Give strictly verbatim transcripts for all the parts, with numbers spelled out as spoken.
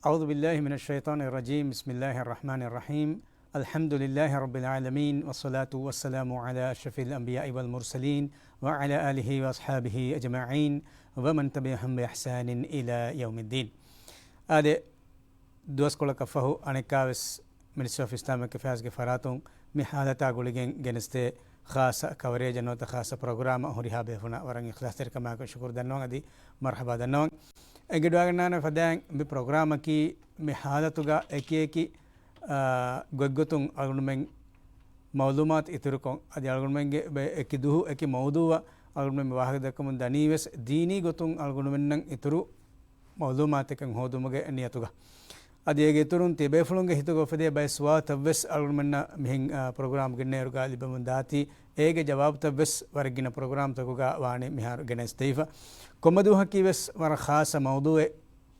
أعوذ بالله من الشيطان الرجيم. بسم الله الرحمن الرحيم. الحمد لله رب العالمين، والصلاة والسلام على أشرف الأنبياء والمرسلين، وعلى آله وأصحابه أجمعين، ومن تبعهم بإحسان إلى يوم الدين. އާދެ، ދުވަސްކޮޅަކަށް ފަހު އަނެއްކާވެސް މިނިސްޓްރީ އޮފް އިސްލާމިކް އެފެއާޒްގެ ފަރާތުން މި ހާލަތާ ގުޅިގެން ގެނެސްދޭ ޚާއްޞަ ކަވަރޭޖެއް ނުވަތަ ޚާއްޞަ ޕްރޮގްރާމަށް ހުރިހާ ބޭފުޅުންނަށް ވަރަށް އިޚްލާޞްތެރިކަމާއެކު ޝުކުރު ދަންނަވަން އަދި މަރްޙަބާ ދަންނަވަން. އެނގިވަޑައިގަންނާނެ ފަދައިން މި ޕްރޮގްރާމަކީ މި ހާލަތުގަ އެކި އެކި، އާ، ގޮތްގޮތުން އަޅުގަނޑުމެން މައުލޫމާތު އިތުރުކޮށް، އަދި އަޅުގަނޑުމެންގެ ބެ-، އެކި ދުހު އެކި މައުޟޫއަށް އަޅުގަނޑުމެން މި ވާހަކަ ދައްކަމުން ދަނީ ވެސް ދީނީ ގޮތުން އަޅުގަނޑުމެންނަށް އިތުރު މައުލޫމާތަކެއް ހޯދުމުގެ ނިޔަތުގަ. އަދި އޭގެ އިތުރުން ތިބޭފުޅުންގެ ހިތުގަ އުފެދޭ ބައެއް ސުވާލުތައްވެސް އަޅުގަނޑުމެންނަށް މިހެން، އާ، ޕްރޮގްރާމް ގެންނައިރުގަ ލިބެމުން ދާތީ، އޭގެ ޖަވާބުތައްވެސް ވަރަށް ގިނަ ޕްރޮގްރާމްތަކުގަ ވާނީ މިހާރު ގެނެސްދެވިފަ. ކޮންމެ ދުވަހަކީވެސް ވަރަށް ޚާއްޞަ މައުޟޫއެއް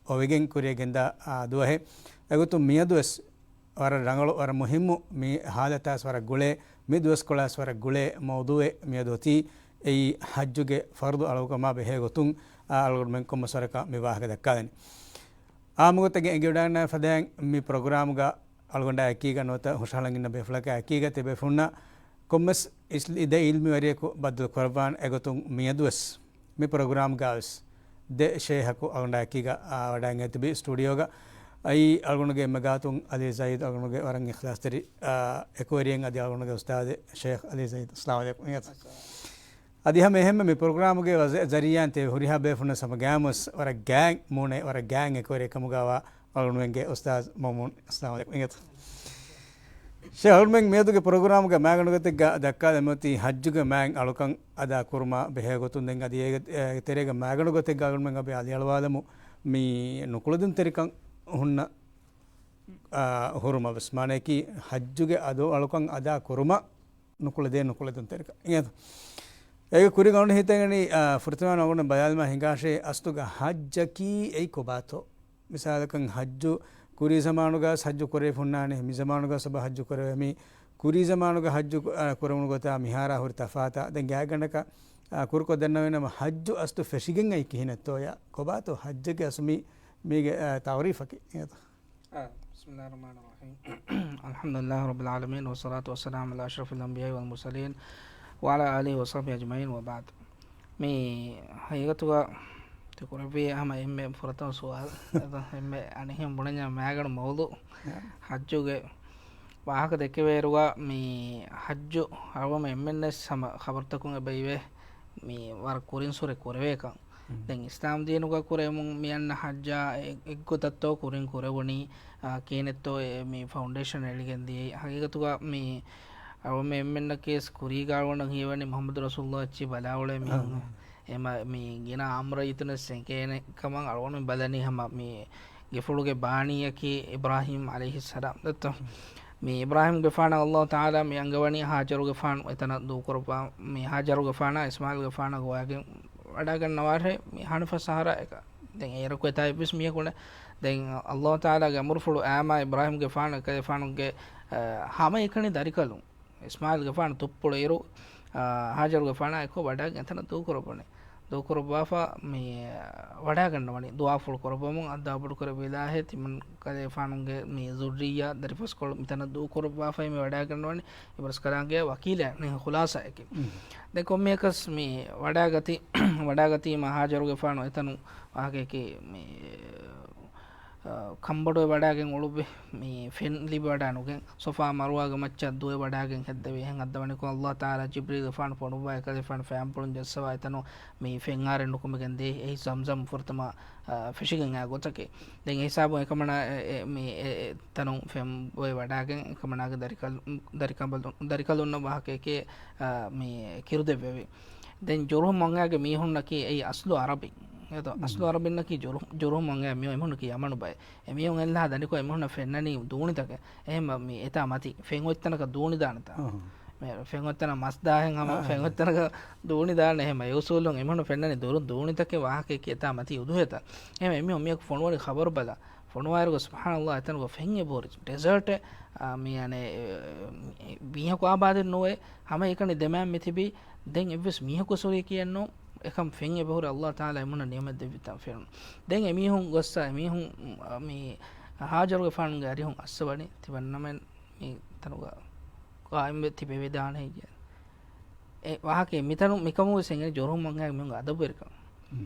އޮވެގެން ކުރިއަށް ގެންދާ، އާ، ދުވަހެއް. އެގޮތުން މިއަދުވެސް ވަރަށް ރަނގަޅު، ވަރަށް މުހިއްމު، މި ހާލަތާސް ވަރަށް ގުޅޭ، މި ދުވަސްކޮޅާސް ވަރަށް ގުޅޭ މައުޟޫއެއް މިއަދު އޮތީ، އެއީ ޙައްޖުގެ ފަރުޟު އަޅުކަމާ ބެހޭ ގޮތުން، އާ، އަޅުގަނޑުމެން ކޮންމެސް ވަރަކަށް މި ވާހަކަ ދައްކާލަނީ. އާއްމުގޮތަށް އެނގިވަޑައިގަންނަވާ ފަދައިން މި ޕްރޮގްރާމްގަ އަޅުގަނޑާ އެކީގަ ނުވަތަ ހުށަހަޅަން އިންނަ ބޭފުޅަކާ އެކީގަ ތިބޭފުޅުންނަށް ކޮންމެސް އިސް-، އި-، ދެ އިލްމީ ވެރިޔަކު ބައްދަލު ކުރައްވާން. އެގޮތުން މިއަދުވެސް މި ޕްރޮގްރާމްގަވެސް ދެ ޝޭހަކު އަޅުގަނޑާ އެކީގަ، އާ، ވަޑައިގެން ތިބީ ސްޓޫޑިއޯގަ. އައި އަޅުގަނޑުގެ އެންމެ ގާތުން އަލީ ޒައީދު އަޅުގަނޑުގެ ވަރަށް އިޚްލާޞްތެރި، އާ، އެކުވެރިއެއް އަދި އަޅުގަނޑުގެ އުސްތާޛެއް ޝޭޚް އަލީ ޒައީދު. އައްސަލާމު ޢަލައިކުމް. އަދި ހަމަ އެހެންމެ މި ޕްރޮގްރާމުގެ ވަޒ-، ޒަރީޢާއިން ތި ހުރިހާ ބޭފުޅުންނަށް ހަމަ ގާމުސް ވަރަށް ގާތް މޫނެއް، ވަރަށް ގާތް އެކުވެރި ކަމުގަވާ އަޅުގަނޑުމެންގެ އުސްތާޛު މައުމޫން. އައްސަލާމު ޢަލައިކުމް. ޝޭޚް އަޅުގަނޑުމެން މިއަދުގެ ޕްރޮގްރާމްގެ މައިގަނޑުގޮތެއްގަ ދައްކާލަން މިއޮތީ ޙައްޖުގެ މާތް އަޅުކަން އަދާ ކުރުމާ ބެހޭ ގޮތުން. ދެން އަދި އޭގެ، އޭގެ ތެރޭގަ މައިގަނޑުގޮތެއްގަ އަޅުގަނޑުމެން އަބި އަލިއަޅުވާލަމު މި ނުކުޅެދުންތެރިކަން ހުންނަ، އާ، ހުރުމަށް ވެސް. މާނަޔަކީ ޙައްޖުގެ އަދު އަޅުކަން އަދާ ކުރުމަށް ނުކުޅެދޭ ނުކުޅެދުންތެރިކަން. އިނގޭތަ؟ އޭގެ ކުރިން އަޅުގަނޑު ހިތަށް އަންނަނީ، އާ، ފުރަތަމަ އަޅުގަނޑު ބަލާލުމާ ހިނގާށޭ އަސްލުގަ ޙައްޖަކީ އެއީ ކޮބާތޯ؟ މިސާލަކަށް ޙައްޖު ކުރީ ޒަމާނުގަ ޙައްޖު ކުރެވިފަ ހުންނާނެ، މި ޒަމާނުގަ ސަބަ ޙައްޖު ކުރެވޭ. މި ކުރީ ޒަމާނުގަ ޙައްޖު، އާ، ކުރެވުނު ގޮތާ މިހާރާ ހުރި ތަފާތާ. ދެން ގާތްގަނޑަކަށް، އާ، ކުރުކޮށް ދަންނަވަން ނަމަ ޙައްޖު އަސްލު ފެށިގެން އައީ ކިހިނެއްތޯޔާ؟ ކޮބާތޯ ޙައްޖެއްގެ އަސްލު މި، މީގެ، އާ، ތަޢުރީފަކީ؟ އާ، بسم الله الرحمن الرحيم. الحمد لله رب العالمين، والصلاة والسلام على أشرف الأنبياء والمرسلين، وعلى آله وصحبه أجمعين، وبعد. މި ހަގީގަތުގަ ތި ކުރެއްވި ހަމަ އެންމެ ފުރަތަމަ ސުވާލު. އެހެން އެންމެ އަނެއްހެން ބުނަންޏާ މައިގަނޑު މައުޟޫޢު ޙައްޖުގެ ވާހަކަ ދެއްކެވޭއިރުގަ މި ޙައްޖު އަޅުގަނޑު އެންމެންނަށް ހަމަ ޚަބަރުތަކުން އެބައިވޭ މި ވަރަށް ކުރިން ސުރެ ކުރެވޭކަން. ދެން އިސްލާމް ދީނުގަ ކުރެވެމުން މި އަންނަ ޙައްޖާ އެ-، އެއްގޮތަށްތޯ ކުރިން ކުރެވުނީ، އާ، ކިހިނެއްތޯ އެ މި ފައުންޑޭޝަން އެޅިގެން ދިޔައީ. ހަގީގަތުގަ މި އަޅުގަނޑުމެންނަކީ ކުރީގަ އަޅުގަނޑަށް ހީވަނީ މުޙައްމަދު ރަސޫލުﷲ އެއްޗެއް ބަލާ އުޅޭ މީހުން. އެމަ މި ގިނަ އާއްމު ރައްޔިތުންވެސް އެނގޭނެ ކަމަށް އަޅުގަނޑު ބަލަނީ ހަމަ މި ގެފުޅުގެ ބާނީއަކީ އިބްރާހީމް ޢަލައިހިއްސަލާމް ދައްތަ. މި އިބްރާހީމްގެފާނަށް ﷲ ތަޢާލާ މި އަންގަވަނީ ހާޖަރުގެފާނު އެތަނަށް ދޫކުރައްވާ، މި ހާޖަރުގެފާނާ އިސްމާޢީލްގެފާނާ ގޮވައިގެން ވަޑައިގަންނަވާށޭ މި ޙަނަފަ ސަހަރާއަކަށް. ދެން އޭރަކު އެތާ އެއްވެސް މީހަކު ނެތް. ދެން ﷲ ތަޢާލާގެ އަމުރުފުޅު އައީމާ އިބްރާހީމްގެފާނު އެކަލޭފާނުގެ، އަ، ހަމައެކަނި ދަރިކަލުން އިސްމާޢީލްގެފާނު ތުއްޕުޅު އިރު، އާ، ހާޖަރުގެފާނާ އެކު ވަޑައިގެން އެތަނަށް ދޫކުރައްވަނީ. ދޫކުރައްވާފަ މި ވަޑައިގަންނަވަނީ ދުޢާފުޅު ކުރައްވަމުން، އައްދާ ބޮޑުކުރެއްވިލާހޭ ތިމަން ކަލޭފާނުގެ މި ޒުއްރިއްޔާ ދަރިފަސްކޮޅު މިތަނަށް ދޫކުރައްވާފައި މި ވަޑައިގަންނަވަނީ. އިބްރިސްކަލާނގެ ވަކީލެއް ނިހާ ޚުލާޞާއެކެ. ދެން ކޮންމެއަކަސް މި ވަޑައިގަތީ، ވަޑައިގަތީމަ ހާޖަރުގެފާނު އެތަނު ވާހަކައެކީ މި އަ، ކަންބޮޑުވެ ވަޑައިގެން އުޅުއްވި މި ފެން ލިބިވަޑައި ނުގެން، ޞަފާ މަރުވާގެ މައްޗަށް ދުވެ ވަޑައިގެން ހެއްދެވި. އެހެން ހައްދަވަނިކޮށް، ﷲ ތަޢާލާ ޖިބްރީލްގެފާނު ފޮނުއްވާ އެކަލޭފާނު ފަޔާންޕުޅުން ޖައްސަވާ އެތަނު މި ފެން އާރެއް ނުކުމެގެން ދިޔައީ. އެއީ ޒަމްޒަމް ފުރަތަމަ، އަ، ފެށިގެން އާ ގޮތަކީ. ދެން އެ ހިސާބުން އެކަމަނާ އެ، އެ، މި އެ، އެ، ތަނުން ފެން ބޮއެ ވަޑައިގެން އެކަމަނާގެ ދަރިކަލު-، ދަރިކަނބަލު-، ދަރިކަލުންނަށް ވާހަކައެކޭ، އަ، މި ކިރުދެއްވެވި. ދެން ޖުރުހުމް އަނގައިގެ މީހުންނަކީ އެއީ އަސްލު ޢަރަބިން. އެތޯ، އަސްލު ޢަރަބިންނަކީ ޖުރު-، ޖުރުހުމް އަނގައި މި އެމީހުންނަކީ ޔަމަނު ބައެއް. އެމީހުން އެއްލާ ދަނިކޮށް އެމީހުންނަށް ފެންނަނީ ދޫނިތަކެއް. އެހެން މަ-، މި އެތާ މަތި ފެން އޮތްތަނަކަށް ދޫނިދާނެތާ. އަހަ. މި ފެން އޮތްތަނަށް މަސް ދާހެން ހަމަ އާ. ފެން އޮތްތަނަކަށް ދޫނިދާނެ. އެހެން މަ އެއުސޫލުން އެމީހުން ފެންނަނީ ދުރު-، ދޫނިތަކެއް ވާހަކައެކޭ އެތާ މަތި އުދުހޭތަ. އެހެން އެމީހުން މިއަކު ފޮނުވަނީ ޚަބަރު ބަލާ. ފޮނުވާއިރުގަ ސުބްޙާނަﷲ އެތަނުގަ ފެން އެބަހުރި ޑެޒާޓެއް، އާ، މި އަނެއް، އެ، މީހަކު އާބާދެއް ނުވޭ. ހަމައެކަނި ދެމާތް މިތިބީ. ދެން އެއްވެސް މީހަކު ސޮރީ ކިޔެއްނު. އެކަން ފެން އެބަހުރި އަﷲ ތަޢާލާ އެމީހުންނަށް ނިޢުމަތް ދެއްވިތަން ފެނުނު. ދެން އެމީހުން ގޮއްސަ އެމީހުން، މި ހާޖަރުގެފާނުގެ އަރިހުން އައްސަވަނީ ތިމަންނަމެން މި ތަނުގަ ޤާއިމްވެ ތިބެވިދާނެ ހެއްޔޭ. އެ ވާހަކަ މިތަނު މިކަމުގެ ސެނގެ ޖުރުހުމަށް މީހުންގެ އަދަބުވެރިކަން.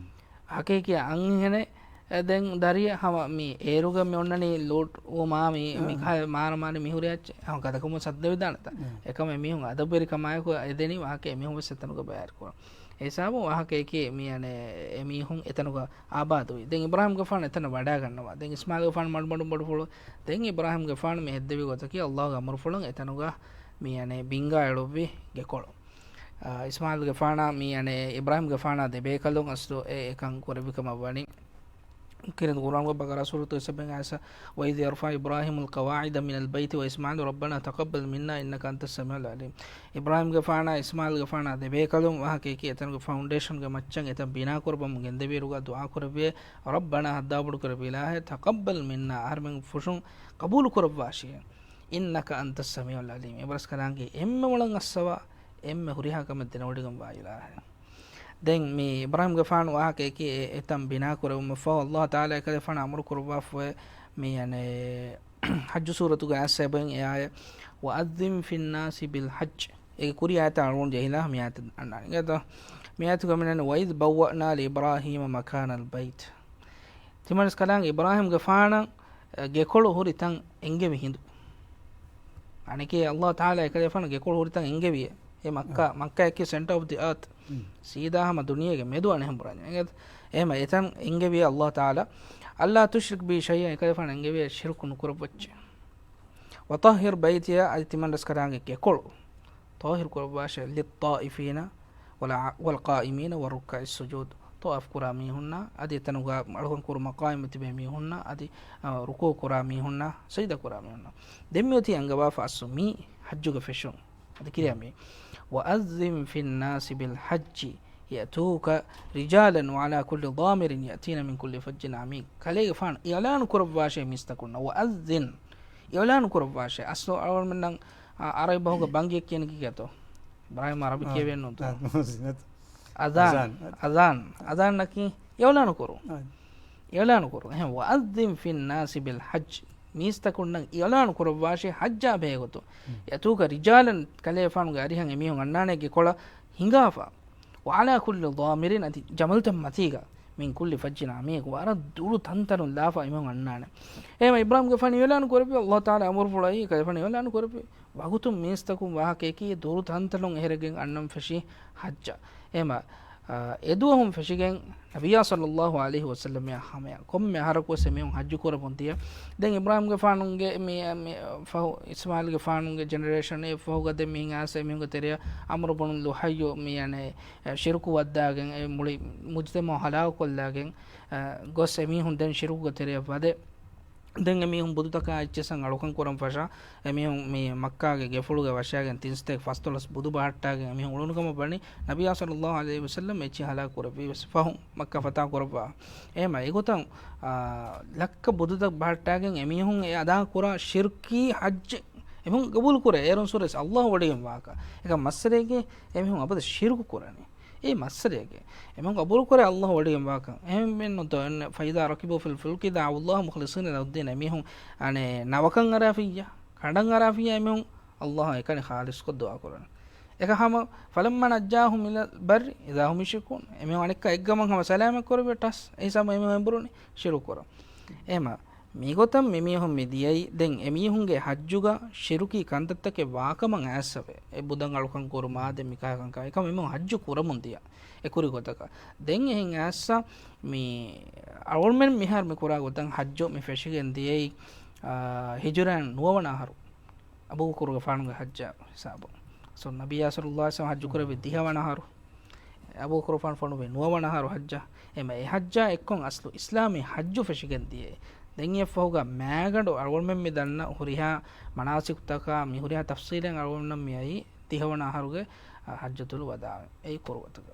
ހަޤީޤީ އަންހެނެއް، އެ، ދެން ދަރިއެއް ހަމަ މި އޭރުގަ މި އޮންނަނީ ލޫޓް ވުމާ މި، މި ކަހަލަ މާރަމާރި މި ހުރި އައްޗެއް. ހަމަ ގަދަކަމުން ސައްދަވިދާނެތަ؟ އެކަމަ އެމީހުން އަދަބުވެރިކަމާއެކު އެދެނީ ވާހަކަ އެމީހުން ވެސް އެތަނުގަ ބަޔާރުކުރަން. އެ ހިސާބުން ވާހަކައަކީ މި އަނެއް އެމީހުން އެތަނުގަ އާބާދުވި. ދެން އިބްރާހިމްގެފާނު އެތަނަށް ވަޑައިގަންނަވާ. ދެން އިސްމާއިލްގެފާނު މަޑުމަޑުން ބޮޑުފުޅު. ދެން އިބްރާހިމްގެފާނު މި ހެއްދެވި ގޮތަކީ އަﷲގެ އަމުރުފުޅުން އެތަނުގަ މި އަނެއް ބިންގާ އެޅުއްވި ގެކޮޅު. އާ، އިސްމާއިލްގެފާނާ މި އަނެއް އިބްރާހިމްގެފާނާ ދެބޭކަލުން އަސްލު އެ އެކަން ކުރެއްވި ކަމަށް ވަނީ. ކިރިން ޤުރްއާންގެ ބަޤަރާ ސޫރަތު އެއް ސަބައިން އާޔަތް، وإذ يرفع إبراهيم القواعد من البيت وإسماعيل ربنا تقبل منا إنك أنت السميع العليم. އިބްރާހިމްގެފާނާ އިސްމާއިލްގެފާނާ ދެބޭކަލުން ވާހަކައަކީ އެތަނުގެ ފައުންޑޭޝަންގެ މައްޗަށް އެތަން ބިނާކުރައްވަމުން ގެންދެވިއިރުގަ ދުޢާ ކުރެއްވިއޭ، ربنا ހައްދާބޮޑުކުރެއްވި އިލާހޭ، تقبل منا އަހަރެމެން ފުށުން ޤަބޫލު ކުރައްވާށި. إنك أنت السميع العليم. އެބަރަސްކަލާނގެ އެންމެ މޮޅަށް އައްސަވާ، އެންމެ ހުރިހާ ކަމެއް ދެނެވޮޑިގެންވާ އިލާހޭ. ދެން މި އިބްރާހިމްގެފާނު ވާހަކައަކީ އެ، އެތަން ބިނާކުރެވުމަށްފަހު އަﷲ ތަޢާލާ އެކަލޭފާނަށް އަމުރު ކުރައްވާފައި މި އަނެއް ޙައްޖު ސޫރަތުގެ އާޔަތް ސަބައިން އެ އާޔަތް، وأذن في الناس بالحج. އޭގެ ކުރި އާޔަތާ އަޅުގަނޑު ޖެހިލާ މި އާޔަތަށް އަންނާނެ. އިނގޭތޯ؟ މި އާޔަތުގަ މިނަން، وإذ بوأنا لإبراهيم مكان البيت. ތިމަންސް ކަލާނގެ އިބްރާހިމްގެފާނަށް ގެކޮޅު ހުރި ތަން އެންގެވި ހިނދު. އަނެކޭ އަﷲ ތަޢާލާ އެކަލޭފާނަށް ގެކޮޅު ހުރި ތަން އެންގެވިއޭ. އެ މައްކާ، މައްކާއަކީ center of the earth. ސީދާ ހަމަ ދުނިޔޭގެ މެދު އަނެއްހެން ބުނާނެ. އެހެން އެތަން އެންގެވިއޭ އަﷲ ތަޢާލާ. ألا تشرك بي شيئا، އެކަލޭފާނަށް އެންގެވިއޭ ޝިރުކު ނުކުރައްވައްޗޭ. وطهر بيتي، އަދި ތިމަންރަސްކަލާނގެ ގެކޮޅު ޠާހިރު ކުރައްވާށޭ، للطائفين والقائمين والركع السجود. ޠަވާފު ކުރާ މީހުންނާ، އަދި އެތަނުގަ އަޅުކަން ކުރުމަށް ޤާއިމްވެ ތިބޭ މީހުންނާ، އަދި، އަ، ރުކޫޢު ކުރާ މީހުންނާ، ސަޖިދަ ކުރާ މީހުންނާ. ދެން މިއޮތީ އަންގަވާފަ އަސްލު މީ ޙައްޖުގެ ފެށުން. އަދި ކިރިޔާ މީ، وأذن في الناس بالحج يأتوك رجالا وعلى كل ضامر يأتين من كل فج عميق. ކަލޭގެފާނު އިޢުލާނު ކުރައްވާށޭ މީސްތަކުންނަށް. وأذن، އިޢުލާނު ކުރައްވާށޭ. އަސްލު އަޅުގަނޑުމެންނަށް، އަ، ޢަރަބި ބަހުގަ ބަންގިއަށް ކިޔަނީ ކީކޭތޯ؟ އިބްރާހިމް ޢަރަބި ކިޔެވޭނުންތޯ؟ އަޒާން. އަޒާން. އަޒާންއަކީ އިޢުލާނު ކުރުން. އާ. އިޢުލާނު ކުރުން. އެހެން، وأذن في الناس بالحج. މީސްތަކުންނަށް އިޢުލާނު ކުރައްވާށޭ ޙައްޖާ ބެހޭގޮތުން. يأتوك رجالا، ކަލޭފާނުގެ އަރިހަށް އެމީހުން އަންނާނެ ގެކޮޅަށް ހިނގާފަ. وعلى كل ضامر، އަދި ޖަމަލުތައް މަތީގަ، من كل فج عميق، ވަރަށް ދުރު ތަންތަނުން ލާފަ އެމީހުން އަންނާނެ. އެހެން އިބްރާހިމްގެފާނު އިޢުލާނު ކުރެއްވި، އަﷲ ތަޢާލާ އަމުރުފުޅައި ކަލޭފާނު އިޢުލާނު ކުރެއްވި. ވަގުތުން މީސްތަކުން ވާހަކައަކީ ދުރު ތަންތަނުން އެހެރެގެން އަންނަން ފެށި ޙައްޖަށް. އެހެން، އާ، އެދުވަހުން ފެށިގެން ނަބިއްޔާ ޞައްލައްލާހު ޢަލައިހި ވަސައްލަމްއާ ހަމަޔަށް ކޮންމެ އަހަރަކުވެސް އެމީހުން ޙައްޖު ކުރަމުން ދިޔަ. ދެން އިބްރާހިމްގެފާނުގެ މި، މި ފަހު، އިސްމާޢީލްގެފާނުގެ ޖެނެރޭޝަން އެ ފަހުގަ ދެން މިހިނގާސް އެމީހުންގެ ތެރެއަށް ޢަމްރު ބުނު ލުޙައްޔު މި އަނެއް ޝިރުކު ވައްދާގެން އެ މުޅި މުޖްތަމަޢު ހަލާކުކޮށްލާގެން، އަ، ގޮސް އެމީހުން ދެން ޝިރުކުގެ ތެރެއަށް ވަދެ. ދެން އެމީހުން ބުދުތަކާ އެއްޗިއްސަށް އަޅުކަން ކުރަން ފަށާ، އެމީހުން މި މައްކާގެ ގެފުޅުގަ ވަށާގެން ތިން ސަތޭކަ ފަސްދޮޅަސް ބުދު ބަހައްޓާގެން އެމީހުން އުޅުނު ކަމަށް ވަނީ، ނަބިއްޔާ ޞައްލައްލާހު ޢަލައިހި ވަސައްލަމް އެއްޗިހި ހަލާކު ކުރެއްވީ ވެސް ފަހުން މައްކާ ފަތާ ކުރައްވާ. އެހެމަ އެގޮތަށް، އާ، ލައްކަ ބުދުތައް ބަހައްޓާގެން އެމީހުން އެ އަދާ ކުރާ ޝިރުކީ ޙައްޖެއް އެމީހުން ގަބޫލު ކުރޭ. އޭރުން ސޫރަތް އަﷲ ވޮޑިގެން ވާކަށް. އެކަމް މައްސަލައިގެ އެމީހުން އަބަދު ޝިރުކު ކުރަނީ. އެ މައްސަލައިގެ އެމީހުން ގަބޫލު ކުރޭ އަﷲ ވޮޑިގެން ވާކަން. އެހެންވެ ނުދޯ އެންނެ، فإذا ركبوا في الفلك دعوا الله مخلصين له الدين. އެމީހުން އަނެއް ނަވަކަން އަރާފިއްޔާ، ކަނޑަން އަރާފިއްޔާ އެމީހުން އަﷲ އާ އެކަނި ޚާލިޞްކޮށް ދުޢާ ކުރަން. އެކަ ހަމަ، فلما نجاهم إلى البر إذا هم يشركون. އެމީހުން އަނެއްކާ އެއްގަމަށް ހަމަ ސަލާމަތް ކުރެވި ޓަސް. އެހިސާބުން އެމީހުން އެނބުރުނީ ޝިރުކު ކުރަން. އެހެމަ މިގޮތަށް މިމީހުން މި ދިޔައީ ދެން އެމީހުންގެ ޙައްޖުގަ ޝިރުކީ ކަންތައްތަކެއް ވާކަމަށް އައިސްފަވޭ. އެ ބުދަށް އަޅުކަން ކުރުމާ ދެން މިކަހަލަ ކަންކަން. އެކަމަށް އެމީހުން ޙައްޖު ކުރަމުން ދިޔަ އެ ކުރި ގޮތަކަށް. ދެން އެހެން އައިސްފަ މި އަޅުގަނޑުމެން މިހާރު މި ކުރާ ގޮތަށް ޙައްޖު މި ފެށިގެން ދިޔައީ، އާ، ހިޖުރައިން ނުވަވަނަ އަހަރު. އަބޫބަކުރުގެފާނުގެ ޙައްޖާ ހިސާބުން. ސޯ، ނަބިއްޔާ ޞައްލައްލާހު ޢަލައިހި ވަސައްލަމް ޙައްޖު ކުރެއްވި ދިހަވަނަ އަހަރު. އަބޫބަކުރުގެފާނު ފޮނުވި ނުވަވަނަ އަހަރު ޙައްޖަށް. އެމަ އެ ޙައްޖާ އެއްކޮށް އަސްލު އިސްލާމީ ޙައްޖު ފެށިގެން ދިޔައީ. ދެން އެއަށްފަހުގަ މާގަނޑު އަޅުގަނޑުމެން މި ދަންނަ ހުރިހާ މަނާސިކުތަކާ މި ހުރިހާ ތަފްޞީލެއް އަޅުގަނޑުމެން މި އައީ ދިހަވަނަ އަހަރުގެ، އަ، ޙައްޖަތުލް ވަދާޢު އެއީ ކުރު ގޮތުގަ.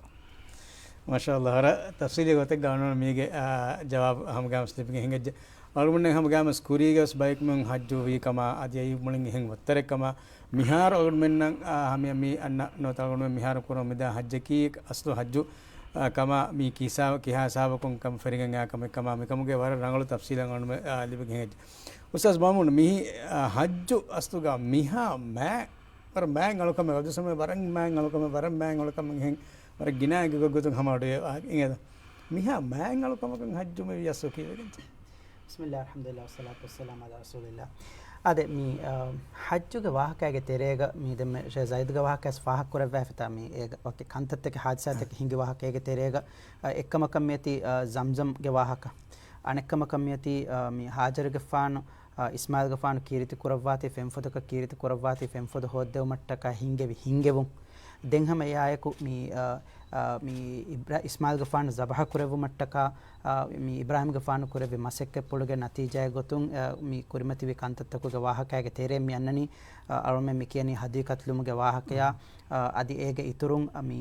މާޝާﷲ، ވަރަށް ތަފްޞީލީ ގޮތެއްގަ އަޅުގަނޑު މީގެ، އާ، ޖަވާބު ހަމަގައިމުވެސް ލިބިގެން ހިނގައްޖެ. އަޅުގަނޑުމެން ހަމަގައިމުވެސް ކުރީގަވެސް ބަޔަކު މީހުން ޙައްޖު ހުރީ ކަމާ، އަދި އެއީ މުޅިން އެހެން ވައްތަރެއް ކަމާ، މިހާރު އަޅުގަނޑުމެންނަށް، އާ، ހަމަޔަށް މި އަންނަ ނުވަތަ އަޅުގަނޑުމެން މިހާރު ކުރަމުން މިދާ ޙައްޖަކީ އަސްލު ޙައްޖު، ކަމާ މީ ކިހާ ހިސާބަކުން ކަން ފެނިގެން އާ ކަމެއް ކަމާ މިކަމުގެ ވަރަށް ރަނގަޅު ތަފްސީލެއް އަޅުގަނޑުމެން ލިބިގެން އެއްޗެއް. އުސްތާޒް މައުމޫން، މި ހައްޖު އަސްލުގަ މިހާ މާ ވަރަށް މާތް އަޅުކަމެއް، ވަރަށް މާތް އަޅުކަމެއް، ވަރަށް މާތް އަޅުކަމެއް ހެން ވަރަށް ގިނައިގެ ގޮތުން ހަމަ އަޑު އެ އިނގޭތަ؟ މިހާ މާތް އަޅުކަމަކަށް ހައްޖު މި ވިޔަސް ކީއްވެގެންތަ؟ ބިސްމިއްލާ، އަލްޙަމްދުލިއްލާ، ވައްޞަލާތު ވައްސަލާމު ޢަލާ ރަސޫލިއްލާ. އާދެ، މި، އާ، ޙައްޖުގެ ވާހަކައިގެ ތެރޭގަ މި ދެންމެ ޝޭޚް ޒައިދުގެ ވާހަކައަސް ފާހަގަކުރެއްވާފިތާ މި އޭގަ ވަކި ކަންތައްތަކެއް ހާދިސާތަކެއް ހިނގި ވާހަކައިގެ ތެރޭގަ، އާ، އެއްކަމަކަށް މިއޮތީ، އާ، ޒަމްޒަމްގެ ވާހަކަ. އަނެއްކަމަކަށް މިއޮތީ، އާ، މި ހާޖަރުގެފާނު، އާ، އިސްމާޢީލްގެފާނު ކީރިތި ކުރައްވާތީ ފެންފޮދަކަށް ކީރިތި ކުރައްވާތީ ފެންފޮދު ހޯއްދެވުމަށްޓަކާ ހިންގެވި ހިންގެވުން. ދެން ހަމަ އެއާއެކު މި، އާ، އާ، މި އިބްރާ-، އިސްމާޢީލްގެފާނު ޒަބަޙަ ކުރެއްވުމަށްޓަކާ، އާ، މި އިބްރާހީމްގެފާނު ކުރެއްވި މަސައްކަތްޕުޅުގެ ނަތީޖާއެއް ގޮތުން، އާ، މި ކުރިމަތިވި ކަންތައްތަކުގެ ވާހަކައިގެ ތެރޭ މި އަންނަނީ، އާ، އަޅުމެން މި ކިޔަނީ ހަދީ ކަތުލުމުގެ ވާހަކަޔާ، އާ، އަދި އޭގެ އިތުރުން، އާ، މި،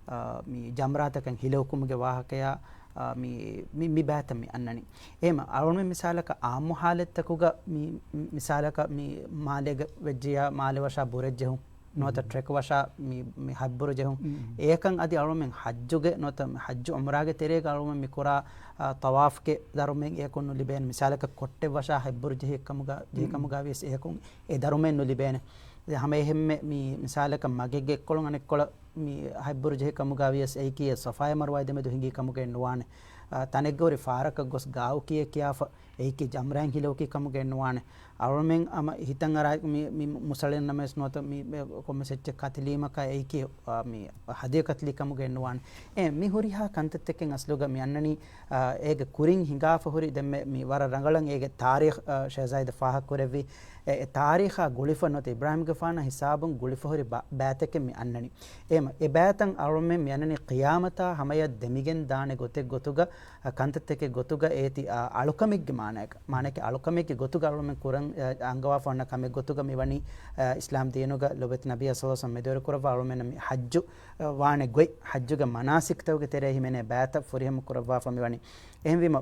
އާ، މި ޖަމްރާތަކަށް ހިލައުކުމުގެ ވާހަކަޔާ، އާ، މި، މި، މި ބައިތައް މި އަންނަނީ. އެހެމަ އަޅުމެން މިސާލަކަށް އާއްމު ހާލަތްތަކުގަ މި، މި، މިސާލަކަށް މި މާލޭގަ ވެއްޖިޔާ މާލެ ވަށާ ބުރެއްޖެހުން. ނުވަތަ ޓްރެކް ވަށާ މި، މި ހަތްބުރު ޖެހުން. އެއަކަށް އަދި އަޅުމެން ހައްޖުގެ ނުވަތަ ހައްޖު އުމްރާގެ ތެރޭގަ އަޅުމެން މި ކުރާ، އާ، ޠަވާފްގެ ދަރުމައިން އެއަކުން ނުލިބޭނެ. މިސާލަކަށް ކޮއްޓެއް ވަށާ ހަތްބުރު ޖެހި ކަމުގަ، ޖެހި ކަމުގަ ވިޔަސް އެއަކުން އެ ދަރުމައެއް ނުލިބޭނެ. އެ ހަމަ އެހެންމެ މި މިސާލަކަށް މަގެއްގެ އެއްކޮޅުން އަނެއްކޮޅަށް މި ހަތްބުރު ޖެހި ކަމުގަ ވިޔަސް އެއީކީ ޞަފާއާ މަރުވާއާ ދެމެދު ހިނގި ކަމުގައެއް ނުވާނެ. އާ، ތަނެއްގަ ހުރި ފާރަކަށް ގޮސް ގާއު ކިޔޭ ކިޔާފަ އެއީކީ ޖަމްރާއިން ހިލައުކި ކަމުގައެއް ނުވާނެ. އަޅުމެން ހަމަ ހިތަށް އަރާ މި، މި މުސަޅެން ނަމަވެސް ނުވަތަ މި، މި ކޮންމެސް އެއްޗެއް ކަތިލީމަކާ އެއީކީ، އާ، މި ހަދިޔަ ކަތިލީ ކަމުގައެއް ނުވާނެ. އެ މި ހުރިހާ ކަންތައްތަކެއް އަސްލުގަ މި އަންނަނީ، އާ، އޭގެ ކުރިން ހިނގާފަ ހުރި ދެންމެ މި ވަރަށް ރަނގަޅަށް އޭގެ ތާރީޚް، އާ، ޝޭޚް ޒައިދު ފާހަގަކުރެއްވި. އެ، އެ ތާރީޚާ ގުޅިފަ ނުވަތަ އިބްރާހީމްގެފާނާ ހިސާބުން ގުޅިފަ ހުރި ބަ-، ބައިތަކެއް މި އަންނަނީ. އެހެމަ އެ ބައިތައް އަޅުމެން މި އަންނަނީ ޤިޔާމަތާ ހަމަޔަށް ދެމިގެން ދާނެ ގޮތެއް ގޮތުގަ، އަ، ކަންތައްތަކެއް ގޮތުގަ އޭތި، އަ، އަޅުކަމެއްގެ މާނައަކަށް، މާނައަކީ އަޅުކަމެއްގެ ގޮތުގަ އަޅުމެން ކުރަން، އަ، އަންގަވާފަ އޮންނަ ކަމެއް ގޮތުގަ މި ވަނީ، އަ، އިސްލާމް ދީނުގަ ލޮބުވެތި ނަބިއްޔާ ޞައްލަﷲު ޢަލައިހި ވަސައްލަމަ މެދުވެރި ކުރައްވާ އަޅުމެންނަށް މި ޙައްޖު، އަ، ވާނެ ގޮތް، ޙައްޖުގެ މަނާސިކްތަކުގެ ތެރޭ ހިމެނޭ ބައިތައް ފުރިހަމަ ކުރައްވާފަ މި ވަނީ. އެހެންވީމަ،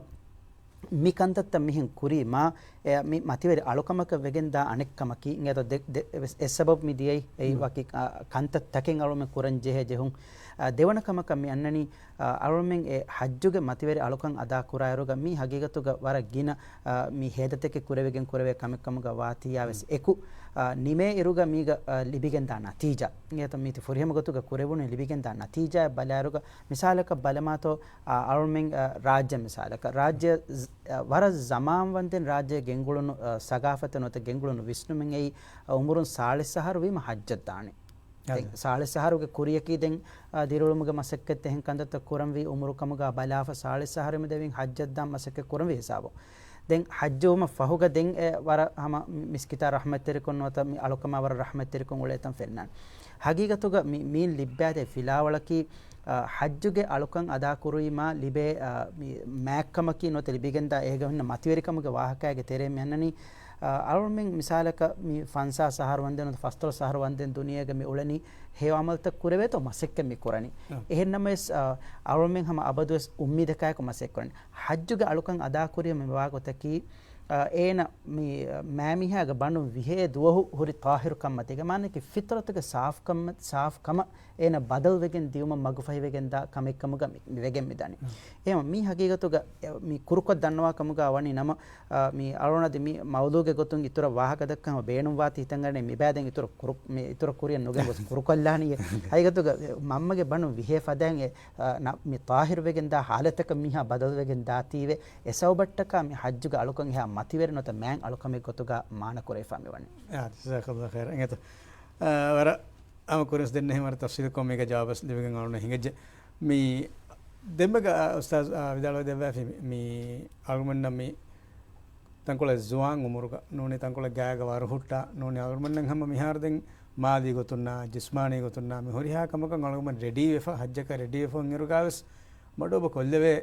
މި ކަންތައްތައް މިހެން ކުރީމާ، އެ، މި މަތިވެރި އަޅުކަމަކަށް ވެގެންދާ އަނެއްކަމަކީ، އިނގޭތޯ ދެ-، ދެ-، އެއް ސަބަބު މި ދިޔައީ، އެއީ ވަކި، އަ، ކަންތައް ތަކެއް އަޅުމެން ކުރަން ޖެހޭ ޖެހުން. އަ، ދެވަނަ ކަމަކަށް މި އަންނަނީ، އަ، އަޅުމެން އެ ޙައްޖުގެ މަތިވެރި އަޅުކަން އަދާ ކުރާއިރުގަ މީ ހަގީގަތުގަ ވަރަށް ގިނަ، އަ، މި ހޭދަތަކެއް ކުރެވިގެން ކުރެވޭ ކަމެއް ކަމުގަ ވާތީއާ ވެސް އެކު، އަ، ނިމޭ އިރުގަ މީގަ، އަ، ލިބިގެންދާ ނަތީޖާ. އިނގޭތޯ މީތި ފުރިހަމަ ގޮތުގަ ކުރެވުނު ލިބިގެންދާ ނަތީޖާއަށް ބަލާއިރުގަ މިސާލަކަށް ބަލަމާތޯ، އަ، އަޅުމެން، އަ، ރާއްޖެ މިސާލަކަށް، ރާއްޖެ ވަރަށް ޒަމާން ވަންދެން ރާއްޖޭ ގެންގުޅުނު، އަ، ސަގާފަތެއް ނުވަތަ ގެންގުޅުނު ވިސްނުމެއް އެއީ، އަ، އުމުރުން ސާޅީސް އަހަރު ވީމަ ޙައްޖަށް ދާނެ. ދެން ސާޅީސް އަހަރުގެ ކުރިޔަކީ ދެން، އަ، ދިރިއުޅުމުގެ މަސައްކަތް އެހެން ކަންތައްތައް ކުރަންވީ އުމުރު ކަމުގަ ބަލާފަ ސާޅީސް އަހަރު މި ދެވިން ޙައްޖަށް ދާން މަސައްކަތް ކުރަންވީ ހިސާބު. ދެން ޙައްޖުވުމަށް ފަހުގަ ދެން އެ ވަރަށް ހަމަ މިސްކިތާ ރަޙްމަތްތެރިކޮށް ނުވަތަ މި އަޅުކަމާ ވަރަށް ރަޙްމަތްތެރިކޮށް އުޅޭތަން ފެންނާނެ. ހަގީގަތުގަ މި، މީން ލިއްބާދޭ ފިލާވަޅަކީ، އަ، ޙައްޖުގެ އަޅުކަން އަދާކުރުވީމާ ލިބޭ، އަ، މި މާތްކަމަކީ ނުވަތަ ލިބިގެންދާ އޭގެ ހުންނަ މަތިވެރިކަމުގެ ވާހަކައިގެ ތެރޭ މި އަންނަނީ، އަ، އަޅުމެން މިސާލަކަށް މި ފަންސާސް އަހަރު ވަންދެން ނުވަތަ ފަސްދޮޅަސް އަހަރު ވަންދެން ދުނިޔޭގަ މި އުޅެނީ ހެޔޮ ޢަމަލުތައް ކުރެވޭތޯ މަސައްކަތް މި ކުރަނީ. އެހެންނަމަވެސް، އަ، އަޅުމެން ހަމަ އަބަދުވެސް އުއްމީދަކާއެކު މަސައްކަތް ކުރަނީ. ޙައްޖުގެ އަޅުކަން އަދާކުރީމަ މިވާ ގޮތަކީ، އަ، އޭނަ މި، އަ، މާމީހާގެ ބަނޑުން ވިހޭ ދުވަހު ހުރި ޠާހިރު ކަންމަތީގަ، މާނައަކީ ފިޠްރަތުގެ ސާފް ކަންމަ-، ސާފް ކަމަށް އޭނަ ބަދަލުވެގެން ދިޔުމަށް މަގުފަހިވެގެންދާ ކަމެއްކަމުގަ މި، މި ވެގެން މިދަނީ. އެހެން މީ ހަގީގަތުގަ، އެ، މި ކުރުކޮށް ދަންނަވާ ކަމުގަ ވަނީ ނަމަ، އަ، މި އަޅުނަދި މި މައުޟޫގެ ގޮތުން އިތުރަށް ވާހަކަ ދައްކަން ބޭނުންވާތީ ހިތަށް އަރަނީ މިބައި ދެން އިތުރަށް ކުރު-، މި އިތުރަށް ކުރިއަށް ނުގެން ގޮސް ކުރުކޮށްލާނީ. ހަގީގަތުގަ މަންމަގެ ބަނޑުން ވިހޭ ފަދައިން އެ، އަ، ނަ-، މި ޠާހިރުވެގެން ދާ ހާލަތަކަށް މީހާ ބަދަލުވެގެން ދާތީވެ، އެ ސަބަބަށްޓަކާ މި ޙައްޖުގެ އަޅުކަން އެހާ މަތިވެރި ނުވަތަ މާތް އަޅުކަމެއް ގޮތުގަ މާނަ ކުރެވިފާ މިވަނީ. އާ، ޖަޒާކަﷲ ޚައިރަން. އިނގޭތޯ، އާ، ވަރަށް ހަމަ ކުރިންސް ދެންނެވި ވަރަށް ތަފްސީލުކޮށް މީގެ ޖަވާބު ލިބިގެން އަޅުން ހިނގައްޖެ. މި ދެންމެގަ، އާ، އުސްތާޒް، އާ، ވިދާޅުވެ ދެއްވާފި މި، މި އަޅުގަނޑަށް މި ތަންކޮޅެއް ޒުވާން އުމުރުގަ ނޫނީ، ތަންކޮޅެއް ގާގަ ވަރުހުއްޓާ ނޫނީ، އަޅުގަނޑުމެން ހަމަ މިހާރު ދެން މާލީ ގޮތުންނާ، ޖިސްމާނީ ގޮތުންނާ، މި ހުރިހާ ކަމަކަށް އަޅުގަނޑުމެން ރެޑީ ވެފަ، ޙައްޖަކަށް ރެޑީ ވެފަ އިރުގާވެސް މަޑުއަބަ ކޮށްލެވޭ.